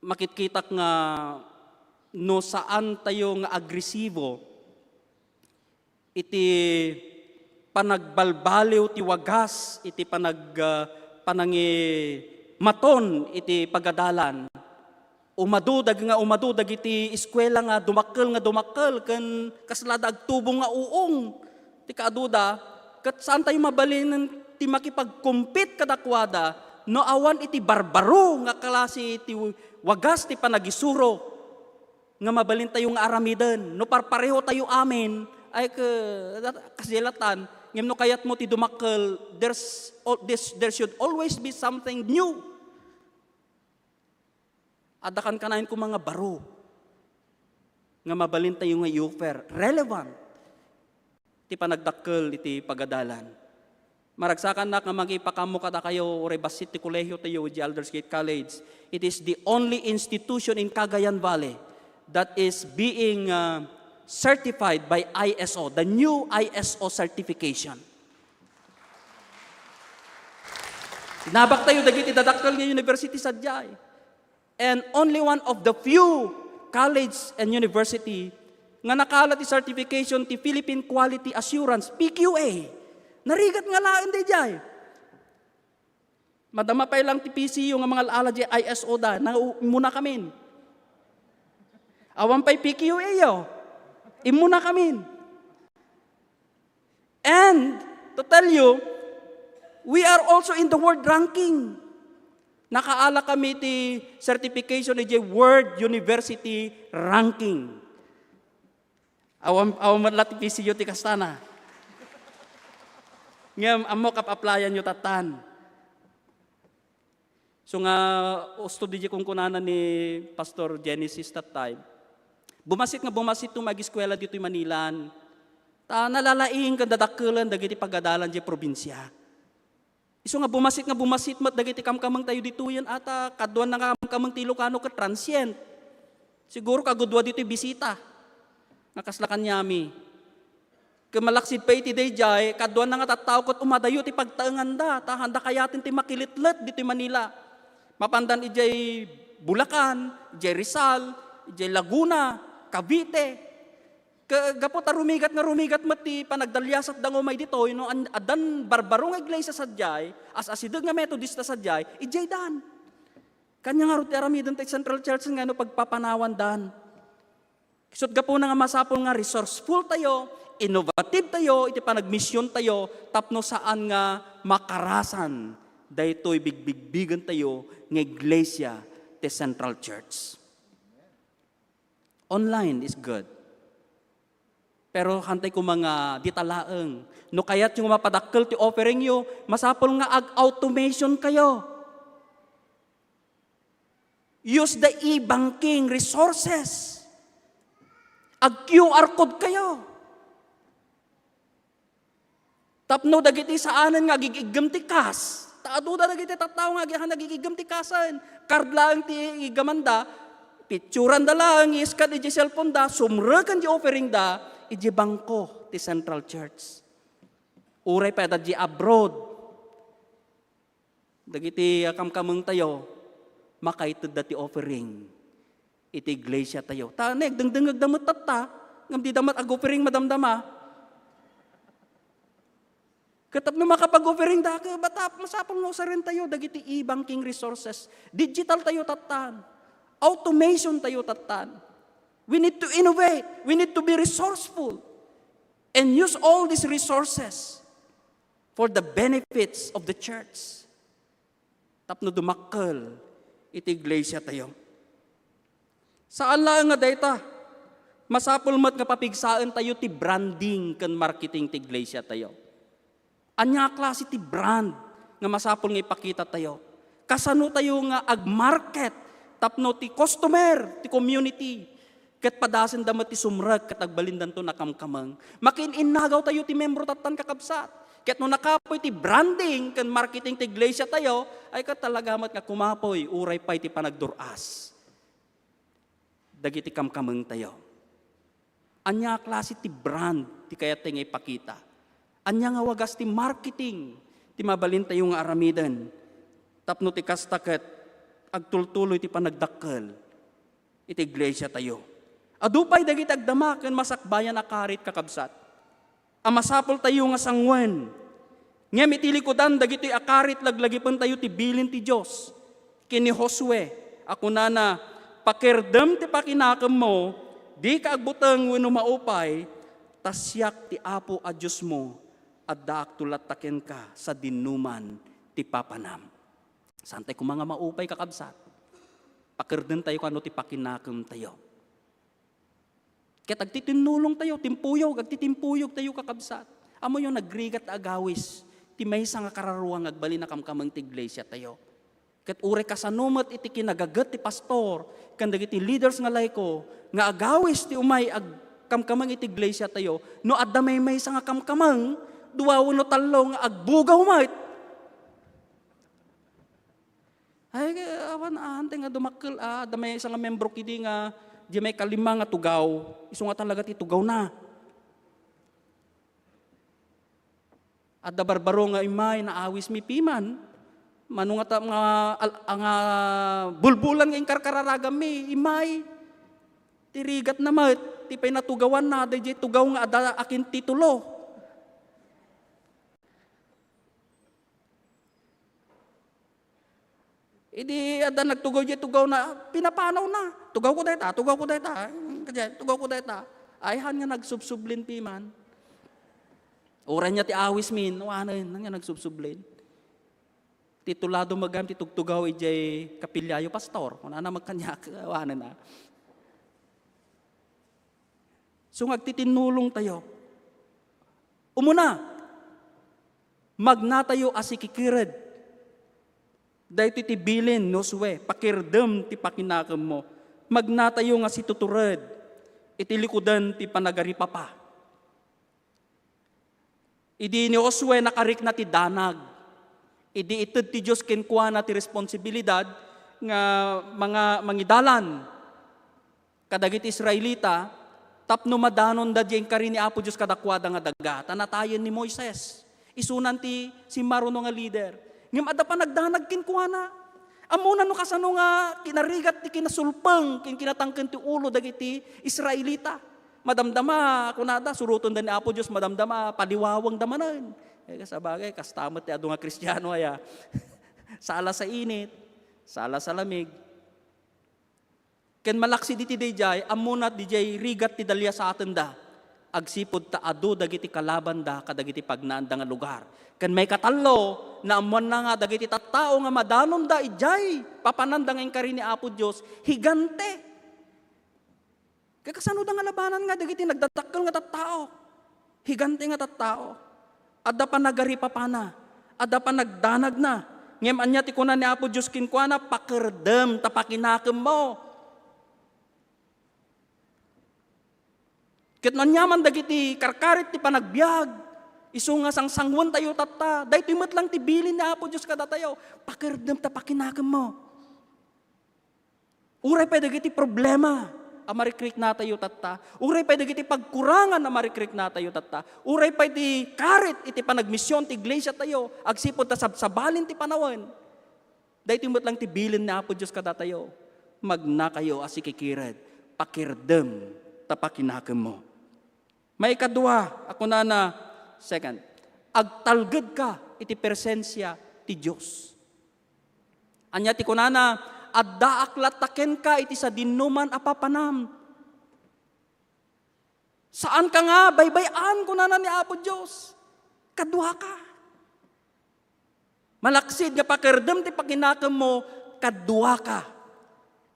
makitkitak nga no saan tayo nga agresibo iti panagbalbaliw ti wagas iti panag-, ah, panangimaton iti pagadalan, umadu dag-, nga umadu dagiti eskuela nga dumakkel nga dumakkel ken kaslada agtubo nga uong ti kaaduda, ket saan tayo mabalinen ti makipag-compete kadakuada no awan iti barbaro nga klase ti wagas ti panagisuro nga mabalin tayo nga aramiden. No parpareho tayo amin, ay ke-, kasilatan, ngem no kayat mo ti dumakkel, there's, al-, this, there should always be something new. Adda kankanayon koma nga baro nga mabalin tayo nga i-offer. Relevant ti panagdakkel iti pagadalan. Maragsakannak nga mangipakammo kadakayo, uray bassit ti kolehio tayo, idiay Aldersgate College. It is the only institution in Cagayan Valley that is being, uh, certified by I S O, the new I S O certification. Inabak tayo dagiti dadakkel nga university sadiay. And only one of the few college and university nga nakaala ti certification ti Philippine Quality Assurance, P Q A. Narigat nga laeng daydiay. Madama pay lang ti P C U nga mangal-ala diay I S O da, na, immuna kamin. Awan pay P Q A yo. Immuna kamin. And to tell you, we are also in the world ranking. Nakaala kami ti certification idiay World University Ranking. Awan, awan met la ti P C U ti kastana. Ngem, ammok, ap-applyan yo tattan. So nga, usto di kunkunana ni Pastor Genesis that time, bumasit nga bumasit to mag-eskwela ditoy Manilan. Ta nalalaing ken dadakkelen dagiti pagadalan diay probinsia. Isu nga bumasit nga bumasit met dagiti kamkameng tayo ditoyen, ata kaduan na nga kamkameng ti Ilocano ket transient. Siguro kagudua ditoy bisita nga kasla kaniami. Ket malaksid pay iti daydiay, kaduan na nga tattao ket umadayo ti pagtaenganda, ta handa kayaten ti makilitlet ditoy Manila. Mapandan idiay Bulacan, idiay Rizal, idiay Laguna, Cavite. Ke-, gapu ta rumigat nga rumigat met ti panagdaliasatda nga umay ditoy, no, an-, addan barbaro nga iglesia sadiay, as-asideg nga Metodista sadiay, idiay dan. Kanya ngarud ti aramiden ti Central Church nga no pagpapanawandan. Isut' gapuna nga masapul nga resourceful tayo, innovative tayo iti panagmision tayo tapno saan nga makarasan daytoy bigbigbigen tayo nga iglesia ti Central Church. Online is good. Pero hantay koma nga dita laeng. No kayatyo nga mapadakkel ti offering yo, masapul nga ag-automation kayo. Use the e-banking resources. Ag-Q R code kayo. Tapno dagiti saanen nga agig-iggem ti kas, ta aduda dagiti tattao nga agihan agig-iggem ti kasen. Card laeng ti iggamanda, picturanda laeng, i-scan iti cellphone da, sumreken ti offering da, iti bangko ti Central Church. Uray pay adda di abroad. Dagiti, ah, kamkameng tayo, makaitedda ti offering iti iglesia tayo. Ta, nagdengdengegda met tatta, ngem dida met ag-offering madamdama. Ket tapno makapag-offering da, ke, bata, masapul nga usaren tayo dagiti e-banking resources. Digital tayo tattan. Automation tayo tattan. We need to innovate. We need to be resourceful and use all these resources for the benefits of the church. Tapno dumakkel iti iglesia tayo. Saan laeng nga dayta, masapul met nga papigsaen tayo ti branding ken marketing ti iglesia tayo. Ania a klase ti brand nga masapul nga ipakita tayo? Kasano tayo nga agmarket tapno ti customer, ti community, ket padasenda met ti sumrek ket agbalindanto nakamkameng. Makiin-innagaw tayo ti membro tattan, kakabsat. Ket no nakapoy ti branding ken marketing ti iglesia tayo, ay ket talaga met nga kumapoy, uray pay ti panagdur-as dagiti kamkameng tayo. Ania a klase ti brand ti kayat tayo nga ipakita? Ania nga wagas ti marketing ti mabalin tayo nga aramiden tapno ti kasta ket agtultuloy ti panagdakkel iti iglesia tayo? Adu pay dagiti agdama ken masakbayan a karit, kakabsat, a masapul tayo nga sanguen. Ngem iti likudan dagitoy a karit, laglagipen tayo ti bilin ti Dios ken ni Josue a kunana, "Pakirdem ti pakinakemmo, dika agbuteng wenno maupay, ta siak ti Apo a Diosmo, addaakto latta kenka sadinoman ti papanam." Saan tayo koma nga maupay, kakabsat? Pakirdem tayo kano ti pakinakem tayo. Ket agtitinnulong tayo, timpuyog, agtitimpuyog tayo, kakabsat. Ammoyo, nagrigat a agawis ti maysa nga kararua nga agbalin a kamkameng ti iglesia tayo. Ket uray kasano met iti kinagaget ti pastor ken dagiti leaders nga laiko nga agawis ti umay agkamkameng iti iglesia tayo, no adda maymaysa nga kamkameng, dua wenno tallo nga agbugaw met. Ay, awan, ah, hantay nga dumakkel, ah, adda maysa nga membro kidi nga di may kalima nga tugaw. Isu nga talaga ti tugawna. Adda barbaro nga immay, naawis mi piman. Mano nga ta-, nga al-, nga bulbulan nga inkarkararagammi, immay. Ti rigatna met, ti pay natugawanna, daydiay tugaw nga adda akin titulo. Idi adda nagtugaw diay tugawna, pinapanawna. "Tugawko dayta, tugawko dayta, kadiay, tugawko dayta." Ay, han nga nagsubsublin piman. Uray nia ti awis min, awanen, han nga nagsubsublin. "Titulado met gayam ti tugtugaw idiay kapilyayo, Pastor." Kunana met kaniak, awanen a. So, nga agtitinnulongtayo. Umuna, magnatayo a sikikired. Daytoy ti bilin ni Josue, "Pakirdem ti pakinakemmo." Magnatayo nga situtured iti likudan ti panagaripapa. Idi ni Josue, nakarikna ti danag. Idi ited ti Dios kenkuana ti responsibilidad nga mga mangidalan kadagiti Israelita tapno madanonda diay inkari ni Apo Dios kadakuada nga daga, ta natayen ni Moises. Isunan ti simmaruno nga lider. Ngem adda panagdanag kenkuana. Ammona no kasano nga kinarigat ti kinasulpeng ken kinatangken ti ulo dagiti Israelita. Madamdama, kunada, surotenda ni Apo Dios, madamdama, paliwawengda manen. Eh, sabagay, kasta met ti adu nga Kristiano aya. Sala sa init, sala sa lamig. Ken malaksid iti daydiay, ammona diay rigat ti daliasatenda, agsipud ta adu dagiti kalabanda kadagiti pagnaanda nga lugar. Ken maikatallo, naammoanna nga dagiti tattao nga madanonda idiay papananda nga inkari ni Apo Dios, higante. Ket kasanoda nga labanan nga dagiti nagdadakkel nga tattao? Higante nga tattao. Adda panagaripapana, adda panagdanagna. Ngem ania ti kuna ni Apo Dios kenkuana? "Pakirdem ta pakinakemmo." Ket no ania man dagiti karkarit ti panagbiag, isu nga sangsanguentayo tatta, daytoy met lang ti bilin ni Apo Dios kadatayo, "Pakirdem ta pakinakemmo." Uray pay dagiti problema a marikriknatayo tatta, uray pay dagiti pagkurangan a marikriknatayo tatta, uray pay ti karit iti panagmision ti iglesiatayo, agsipud ta sabsabalin ti panawen. Daytoy met lang ti bilin ni Apo Dios kadatayo, "Magnakayo a sikikired, pakirdem ta pakinakemmo." Maikadua a kunana, second, agtalgedka iti presensia ti Dios. Ania ti kunana? "Addaak latta kenka iti sadinoman a papanam." Saanka nga baybay-an, kunana ni Apo Dios. Kaduaka. Malaksid nga pakirdem ti pakinakemmo, kaduaka.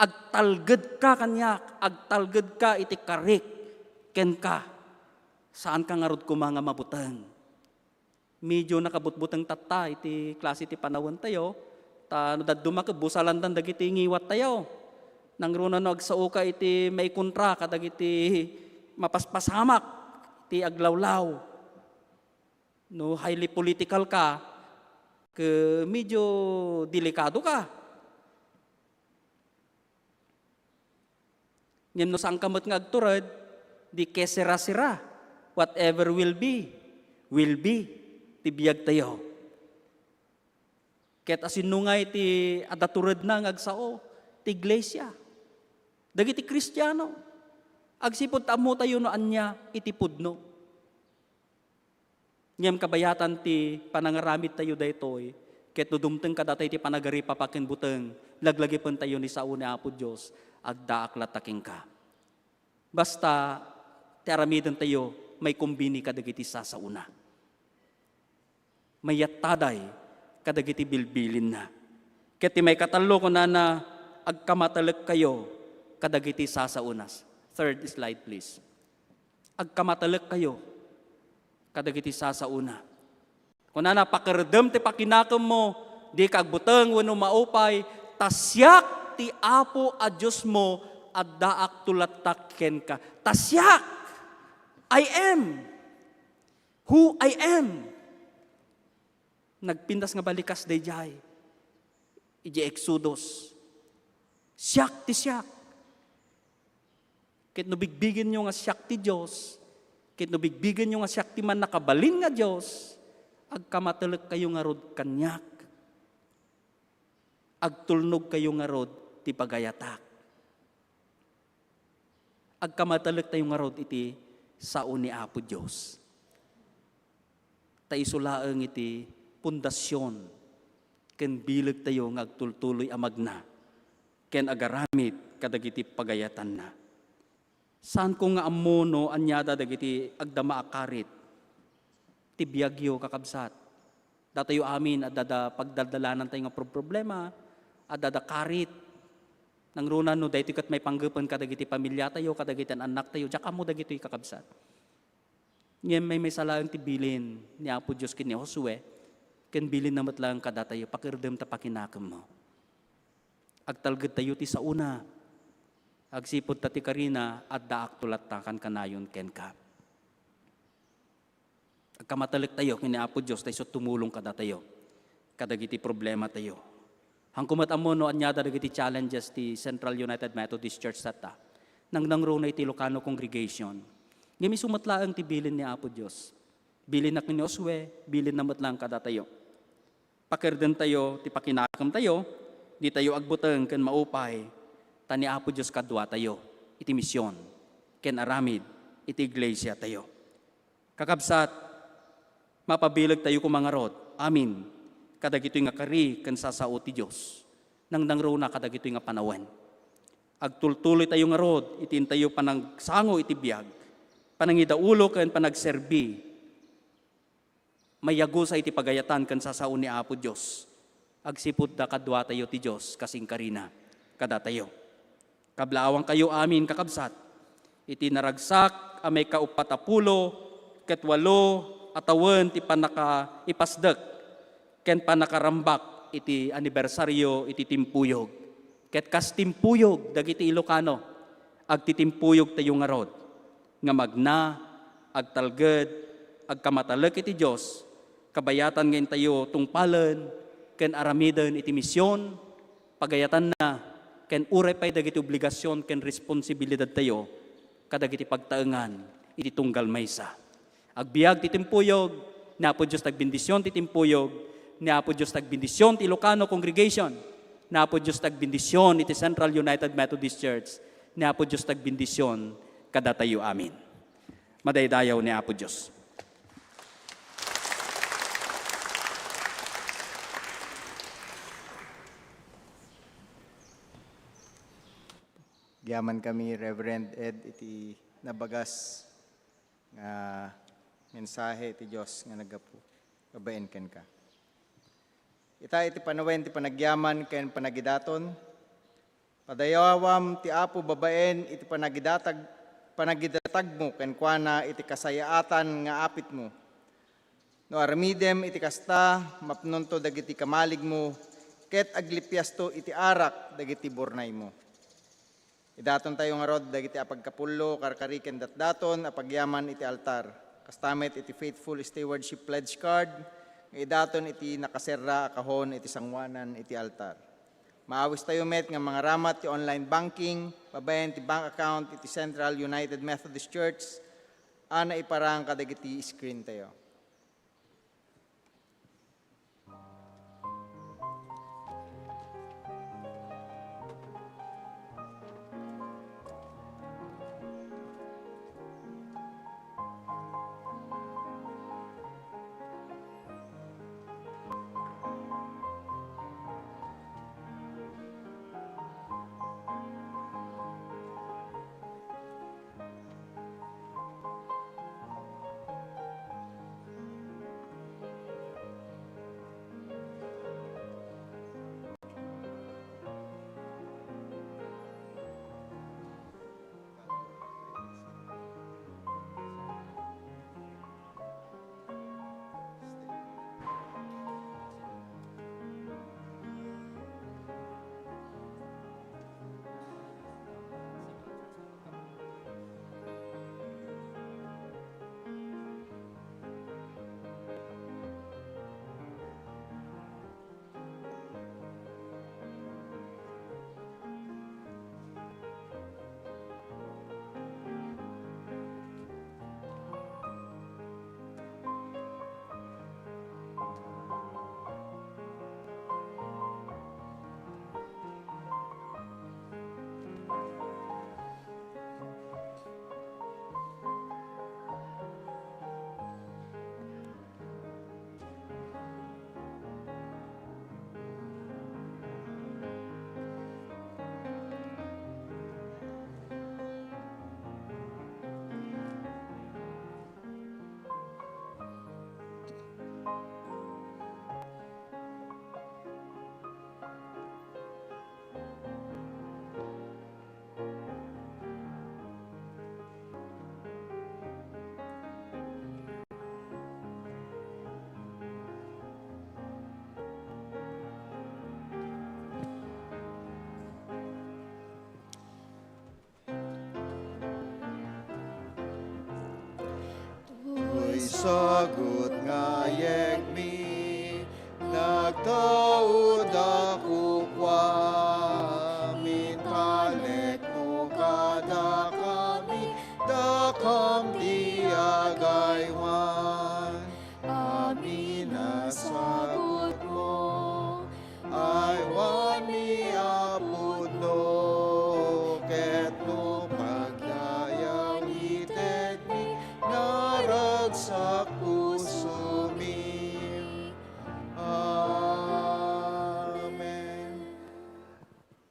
Agtalgedka kaniak, agtalgedka iti karik kenka. Saanka ngarud koma nga mabuteng. Medyo nakabutbuteng tatta iti klase ti panawentayo, ta no dadduma ket busalandan dagiti ngiwattayo. Nangruna no agsaoka iti maikontra kadagiti mapaspasamak ti aglawlaw. No highly political ka, ke-, medyo delikado ka. Ngem no saanka met nga agtured, di que sera, sera. Whatever will be, will be ti biagtayo. Ket asino ngay ti adda turedna nga agsao? Ti iglesia. Dagiti Kristiano. Agsipud ta ammotayo no ania iti pudno. Ngem kabayatan ti panangaramidtayo daytoy, ket no dumteng kadata iti panagaripapak ken buteng, laglagipentayo ni sao ni Apo Dios, "Addaak latta kenka." Basta ti aramidentayo maikumbini kadagiti sasaona. Mayattaday kadagiti bilbilinna. Ket ti maikatallo, kunana, "Agkamatelekkayo kadagiti sasaona." Third slide, please. Agkamatelekkayo kadagiti sasaona. Kunana, "Pakirdem ti pakinakemmo, dika agbuteng wenno maupay, ta siak ti Apo a Diosmo, addaakto latta kenka." Ta siak, I am who I am. Nagpintas nga balikas daydiay. Idiay Exodus, "Siak ti siak." Ket no bigbigenyo nga siak ti Dios, ket no bigbigenyo nga siak ti mannakabalin nga Dios, agkamatelekkayo ngarud kaniak. Agtulnogkayo ngarud ti pagayatak. Agkamatelektayo ngarud iti sao ni Apo Dios. Ta isu laeng iti pundasion ken bilegtayo nga agtultuloy a magna ken agaramid kadagiti pagayatanna. Saanko nga ammo no aniada dagiti agdama a karit ti biagyo, kakabsat. Datayo amin, adda da pagdaldalanantayo nga prob-, problema, adda da karit. Nangruna no daytoy ket maipanggepen kadagiti pamiliatayo, kadagiti annaktayo, diak ammo dagitoy, kakabsat. Ngem maymaysa laeng ti bilin ni Apo Dios ken ni Josue, ken bilinna met laeng kadatayo, "Pakirdem ta pakinakemmo. Agtalgedtayo ti saona. Agsipud ta ti karina, addaakto latta kankanayon kenka." Agkamatalektayo ken ni Apo Dios ta isu tumulong kadatayo kadagiti problematayo. Haanko met ammo no aniada dagiti challenges ti Central United Methodist Church tatta. Nangnangruna iti Ilocano congregation. Ngem isu met laeng ti bilin ni Apo Dios. Bilinna ken ni Josue, bilinna met laeng kadatayo. Pakirdentayo ti pakinakemtayo, ditayo agbuteng ken maupay, ta ni Apo Dios kaduatayo iti mision ken aramid iti iglesiatayo. Kakabsat, mapabilegtayo koma ngarud, amin, kadagitoy nga kari ken sasao ti Dios. Nangnangruna kadagitoy nga panawen. Agtultuloytayo ngarud iti intayo panagsango iti biag, panangidaulo ken panagserbi. Mayagusay ti pagayatan ken sasao ni Apo Dios. Agsipud ta kaduatayo ti Dios kas inkarina kadatayo. Kablaawankayo amin, kakabsat, iti naragsak a maikauppat a pulo ket walo a tawen ti pannakaipasdek ken pannakarambak iti anibersario iti timpuyog. Ket kas timpuyog dagiti Ilocano, agtitimpuyogtayo ngarud nga magna, agtalged, agkamatalek iti Dios, kabayatan nga intayo tungpalen ken aramiden iti mision, pagayatanna, ken uray pay dagiti obligasion ken responsibilidadtayo kadagiti pagtaengan iti tunggal maysa. Agbiag ti timpuyog, ni Apo Dios ti agbendision ti timpuyog, ni Apo Dios ti agbendision ti Ilocano congregation, ni Apo Dios ti agbendision iti Central United Methodist Church, ni Apo Dios ti agbendision kadatayo amin. Madaydayaw ni Apo Dios. Agyamankami, Reverend Ed, iti nabagas nga mensahe ti Dios nga naggapu babaen kenka. Ita iti panawen ti panagyaman ken panagidaton, padayawam ti Apo babaen iti panagidatag-, panagidatagmo kenkuana iti kasayaatan nga apitmo. No aramidem iti kasta, mapnonto dagiti kamaligmo, ket aglipiasto iti arak dagiti burnaymo. Idatontayo ngarud dagiti apagkapullo, karkari ken datdaton a pagyaman iti altar. Kasta met iti faithful stewardship pledge card nga idaton iti nakaserra a kahon iti sangoanan iti altar. Maawistayo met nga mangaramat ti online banking babaen ti bank account iti Central United Methodist Church a naiparang kadagiti screen tayo.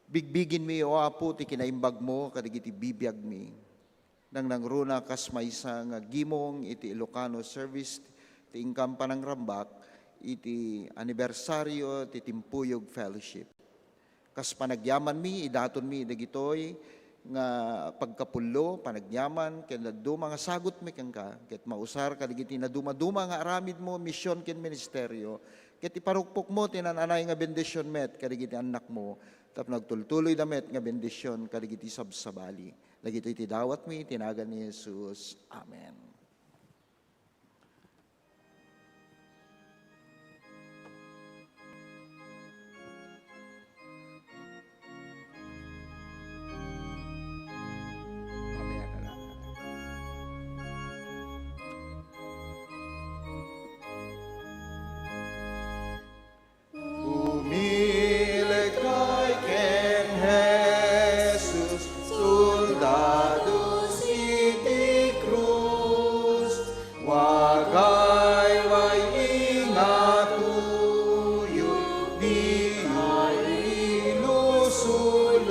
Bigbiginmi, O Apo, ti kinaimbagmo kadagiti bibiagmi. Nangnangruna kas maysa nga gimong iti Ilocano service ti inkam panangrambak iti anibersario ti Timpuyog Fellowship. Kas panagyamanmi, idatonmi dagitoy nga pagkapullo, panagyaman, ken dadduma nga sagutmi kenka, ket mausar kadagiti nadumaduma nga aramidmo, mision ken ministerio, ket iparukpokmo ti naan-anay nga bendision met kadagiti annakmo, tapno agtultuloyda met nga bendision kadagiti sabsabali. Dagitoy ti dawatmi iti nagan ni Jesus. Amen. Umilekkay ken Jesus, soldados iti krus, wagayway inatuyo, di ay ilusulos.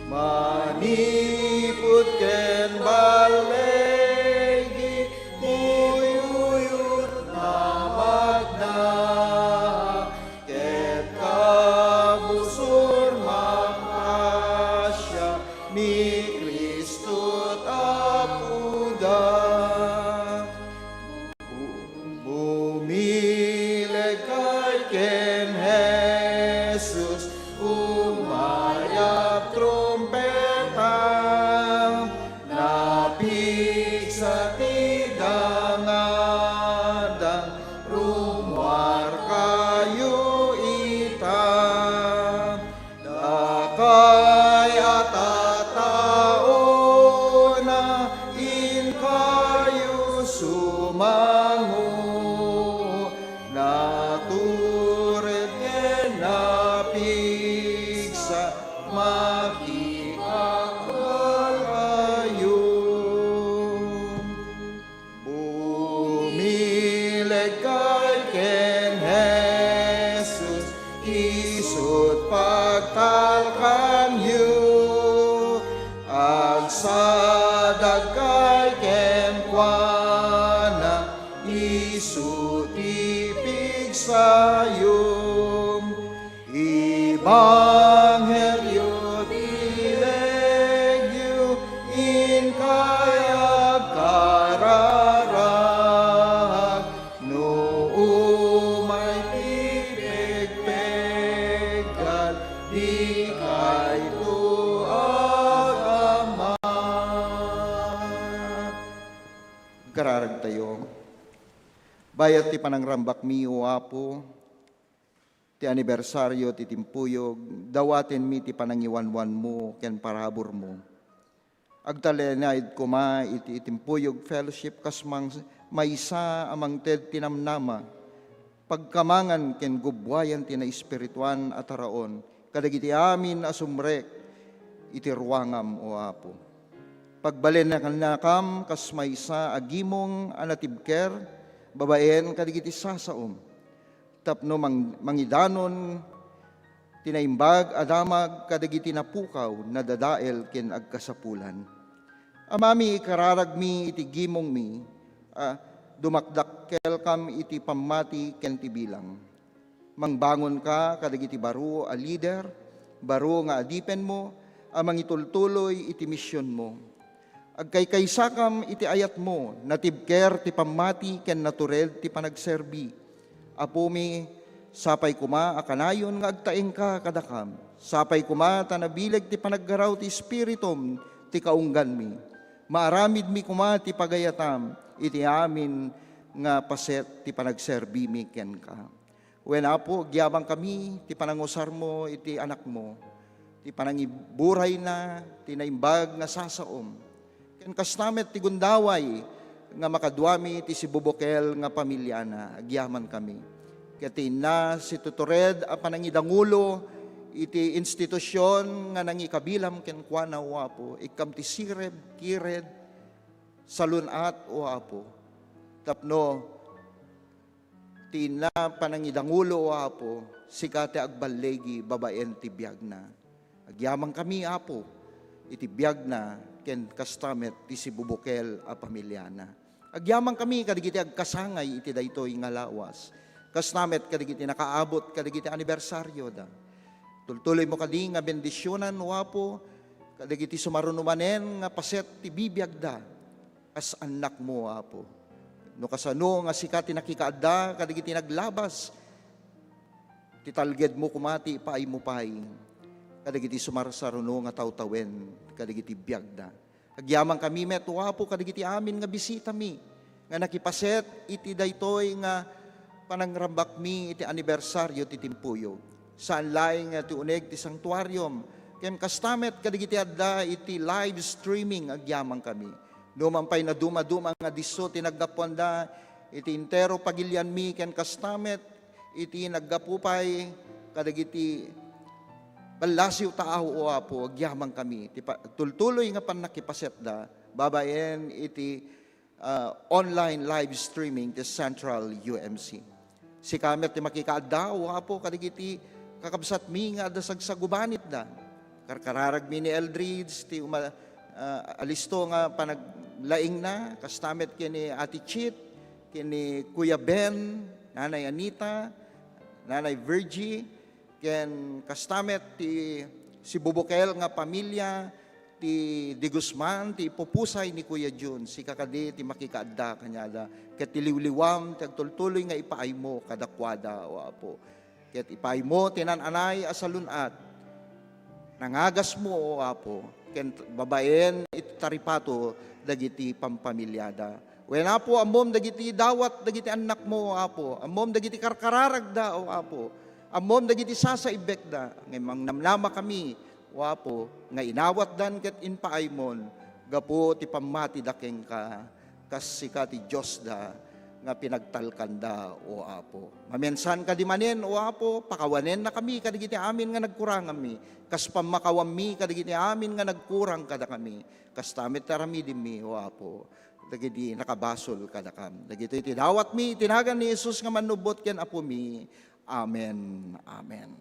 Manipud ken balligi, tuyuyot na magna, ket kabusor makasia ni Cristo Apoda. Bumileg kay ken Jesus, umayab trumpeta, napigsa ti dangadang, rummuar kayo ita. Dakay a tattaona, inkayo sumango. Natured ken napigsa, makikagbalkayo. Bumileg kay ken Jesus, isut' pagtalkanyo. Agsadag kay kenkuana, isu ti pigsayo. Ebanghelio ti legyo, inkay agkararag, no umay ti pegpeggal, dikayto agamman. Kararagtayo. Bayat ti panangrambakmi, O Apo, ti anibersario ti timpuyog, dawatenmi ti panangiwanwanmo ken paraburmo. Agtalinaed koma iti Timpuyog Fellowship kas mang-, maysa a mangted ti namnama, pagkamangan ken gubbuayan ti naespirituan a taraon kadagiti amin a sumrek iti ruangam, O Apo. Pagbalinakam kas maysa a gimong a natibker babaen kadagiti sasaom. tapno mang-, mangidanon ti naimbag a damag kadagiti napukaw, nadadael, ken agkasapulan. Amami, ikararagmi iti gimongmi a dumakdakkelkam iti pammati ken ti bilang. Mangbangonka kadagiti baro a lider, baro nga adipenmo a mangitultuloy iti misionmo. Agkaykaysakam iti ayatmo, natibker ti pammati ken natured ti panagserbi. Apomi, sapay koma a kanayon nga agtaengka kadakam. Sapay koma ta nabileg ti panaggaraw ti Espiritum ti kaungganmi. Maaramidmi koma ti pagayatam iti amin nga paset ti panagserbimi kenka. Wen, Apo, agyamankami ti panangusarmo iti anakmo, ti panangiburayna ti naimbag nga sasaom. Ken kasta met ti gundaway nga makaduami ti sibubukel nga pamiliana. Agyamankami. Ket ti inna situtured a panangidangulo iti institusion nga nangikabilam kenkuana, O Apo, ikkam ti sireb, kired, salun-at, O Apo, tapno ti inna panangidangulo, O Apo, sika ti agballigi babaen ti biagna. Agyamankami, Apo, iti biagna ken kasta met ti sibubukel a pamiliana. Agyamankami kadagiti agkasangay iti daytoy nga lawas. Kasta met kadagiti nakaabot kadagiti anibersarioda. Tultuloymo kadi nga bendisionan, O Apo, kadagiti sumaruno manen nga paset ti bibiagda kas annakmo, Apo. No kasano nga sika ti nakikaadda kadagiti naglabas, ti talgedmo koma ti ipaaymo pay kadagiti sumarsaruno nga tawtawen kadagiti biagda. Agyamankami met, O Apo, kadagiti amin nga bisitami nga nakipaset iti daytoy nga panangrambakmi iti anibersario ti timpuyog. Saan laeng nga ti uneg ti sanctuarium, ken kasta met kadagiti adda iti live streaming, agyamankami. Numan pay nadumaduma nga disso ti naggapuanda iti entero pagilianmi ken kasta met iti naggapu pay kadagiti ballasiw taaw, O Apo, agyamankami ti pa-, tultuloy nga pannakipasetda babaen iti, ah, online live streaming ti Central U M C. Sika met ti makikaadda, O Apo, kadagiti kakabsatmi nga adda sagsagubanitda. Karkararagmi ni Eldridge ti uma-, ah, alisto nga panaglaingna, kasta met ken ni Ate Chit, ken ni Kuya Ben, Nanay Anita, Nanay Virgie, ken kasta met ti sibubukel nga pamilya ti De Guzman, ti ipupusay ni Kuya Jun. Sika kadi ti makikaadda kaniada, ket ti liwliwam ti agtultuloy nga ipaaymo kadakuada, O Apo. Ket ipaaymo ti naan-anay a salun-at. Nangagasmo, O Apo, ken babaen iti taripato dagiti pampamiliada. Wen, Apo, ammom dagiti dawat dagiti annakmo, O Apo. Ammom dagiti karkararagda, O Apo. Ammom dagiti sasaibbekda. Ngem mangnamnamakami, O Apo, nga inawatdan ket impaaymon gapu ti pammatida kenka. Kas sika ti Diosda nga pinagtalkanda, O Apo. Mamiansan kadi manen, O Apo, pakawanennakami kadagiti amin nga nagkuranganmi, kas pammakawammi kadagiti amin nga nagkurang kadakami. Kasta met ti aramidemmi, O Apo, dagiti nakabasol kadakam. Dagitoy ti dawatmi iti nagan ni Jesus nga mannubbot ken Apomi. Amen. Amen.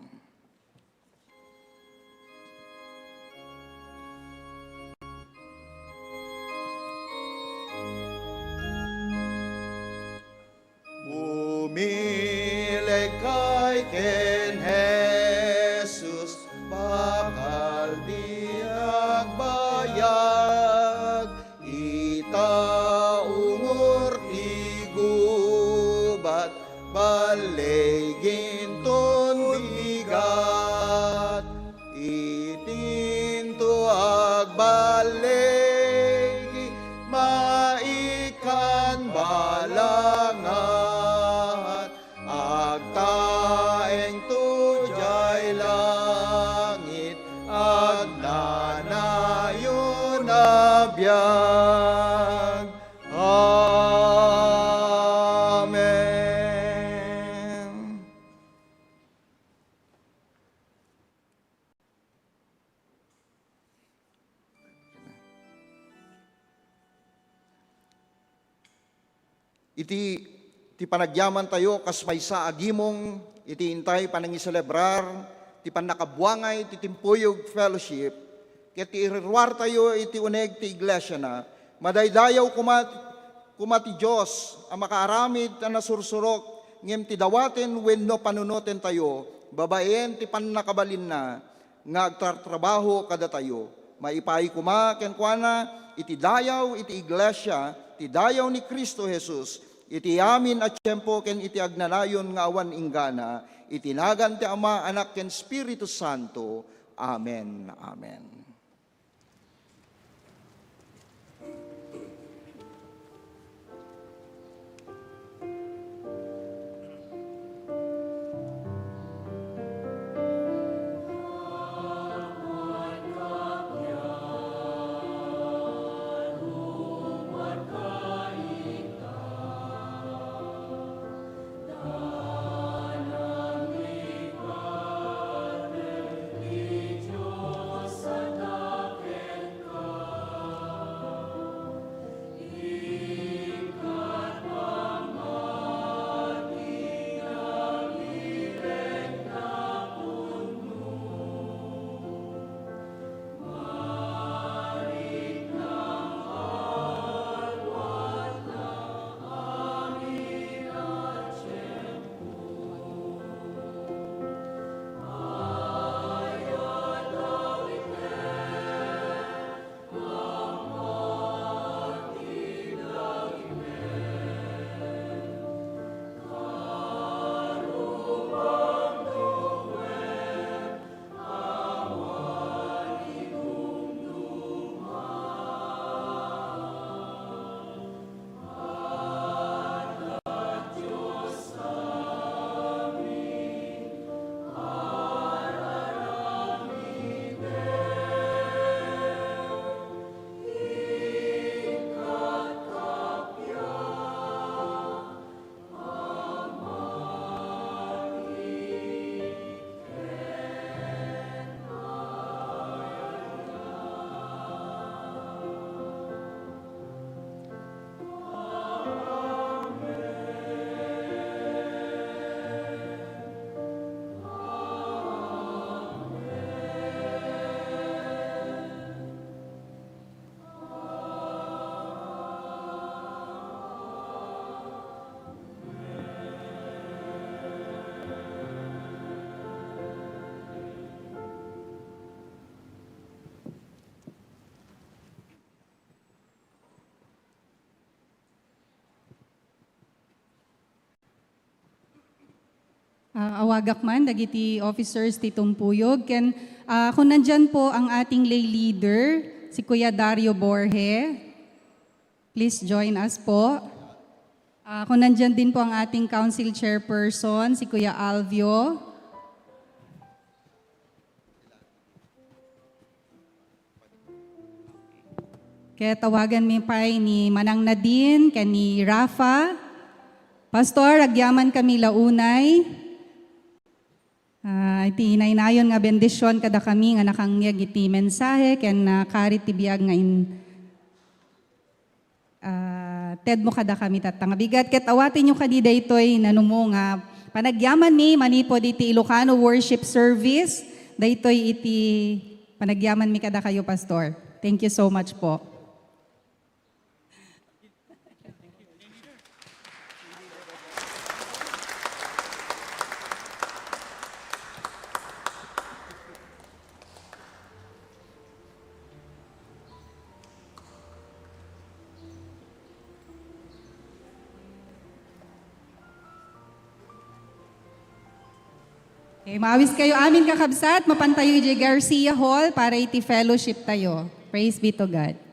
Umilekkay ken Jesus, bakal ti agbayag, ita ungur ti gubat, balliginton bigat. Itinto agballigi, maikkan balangat, agtaeng to jay langit, agnanayon a biag. Amen. Iti, ti panagyamantayo kas maysa a gimong iti intay panangiselebrar ti pannakabuangay ti Timpuyog Fellowship, ket ti iruruartayo iti uneg ti iglesiana, madaydayaw koma, koma ti Dios a makaaramid a nasursurok, ngem ti dawaten wenno panunotentayo babaen ti pannakabalinna nga agtartrabaho kadatayo. Maipaay koma kenkuana iti dayaw iti iglesia, ti dayaw ni Cristo Jesus, iti amin a tiempo ken iti agnanayon nga awan inggana, iti nagan ti Ama, Anak, ken Espiritu Santo. Amen. Amen. Ah, awagak man dagiti officers ti tumpuyog. Ken, ah, kung nandyan po ang ating lay leader, si Kuya Dario Borge, please join us po. Ah, kung nandyan din po ang ating council chairperson, si Kuya Alvio. Kaya tawagan mi pay ni Manang Nadine, ken ni Rafa. Pastor, agyaman kami la unay. Ah, iti inaynayon nga bendision kadakami nga nakangngeg iti mensahe ken nakarit ti biag nga in-, ah, tedmo kadakami tatta nga bigat. Ket awatenyo kadi daytoy nanumo nga panagyamanmi manipud iti Ilocano Worship Service. Daytoy iti panagyamanmi kadakayo, Pastor. Thank you so much po. Okay, maawis kayo amin, kakabsat. Mapantayo idiay Garcia Hall para iti fellowship tayo. Praise be to God.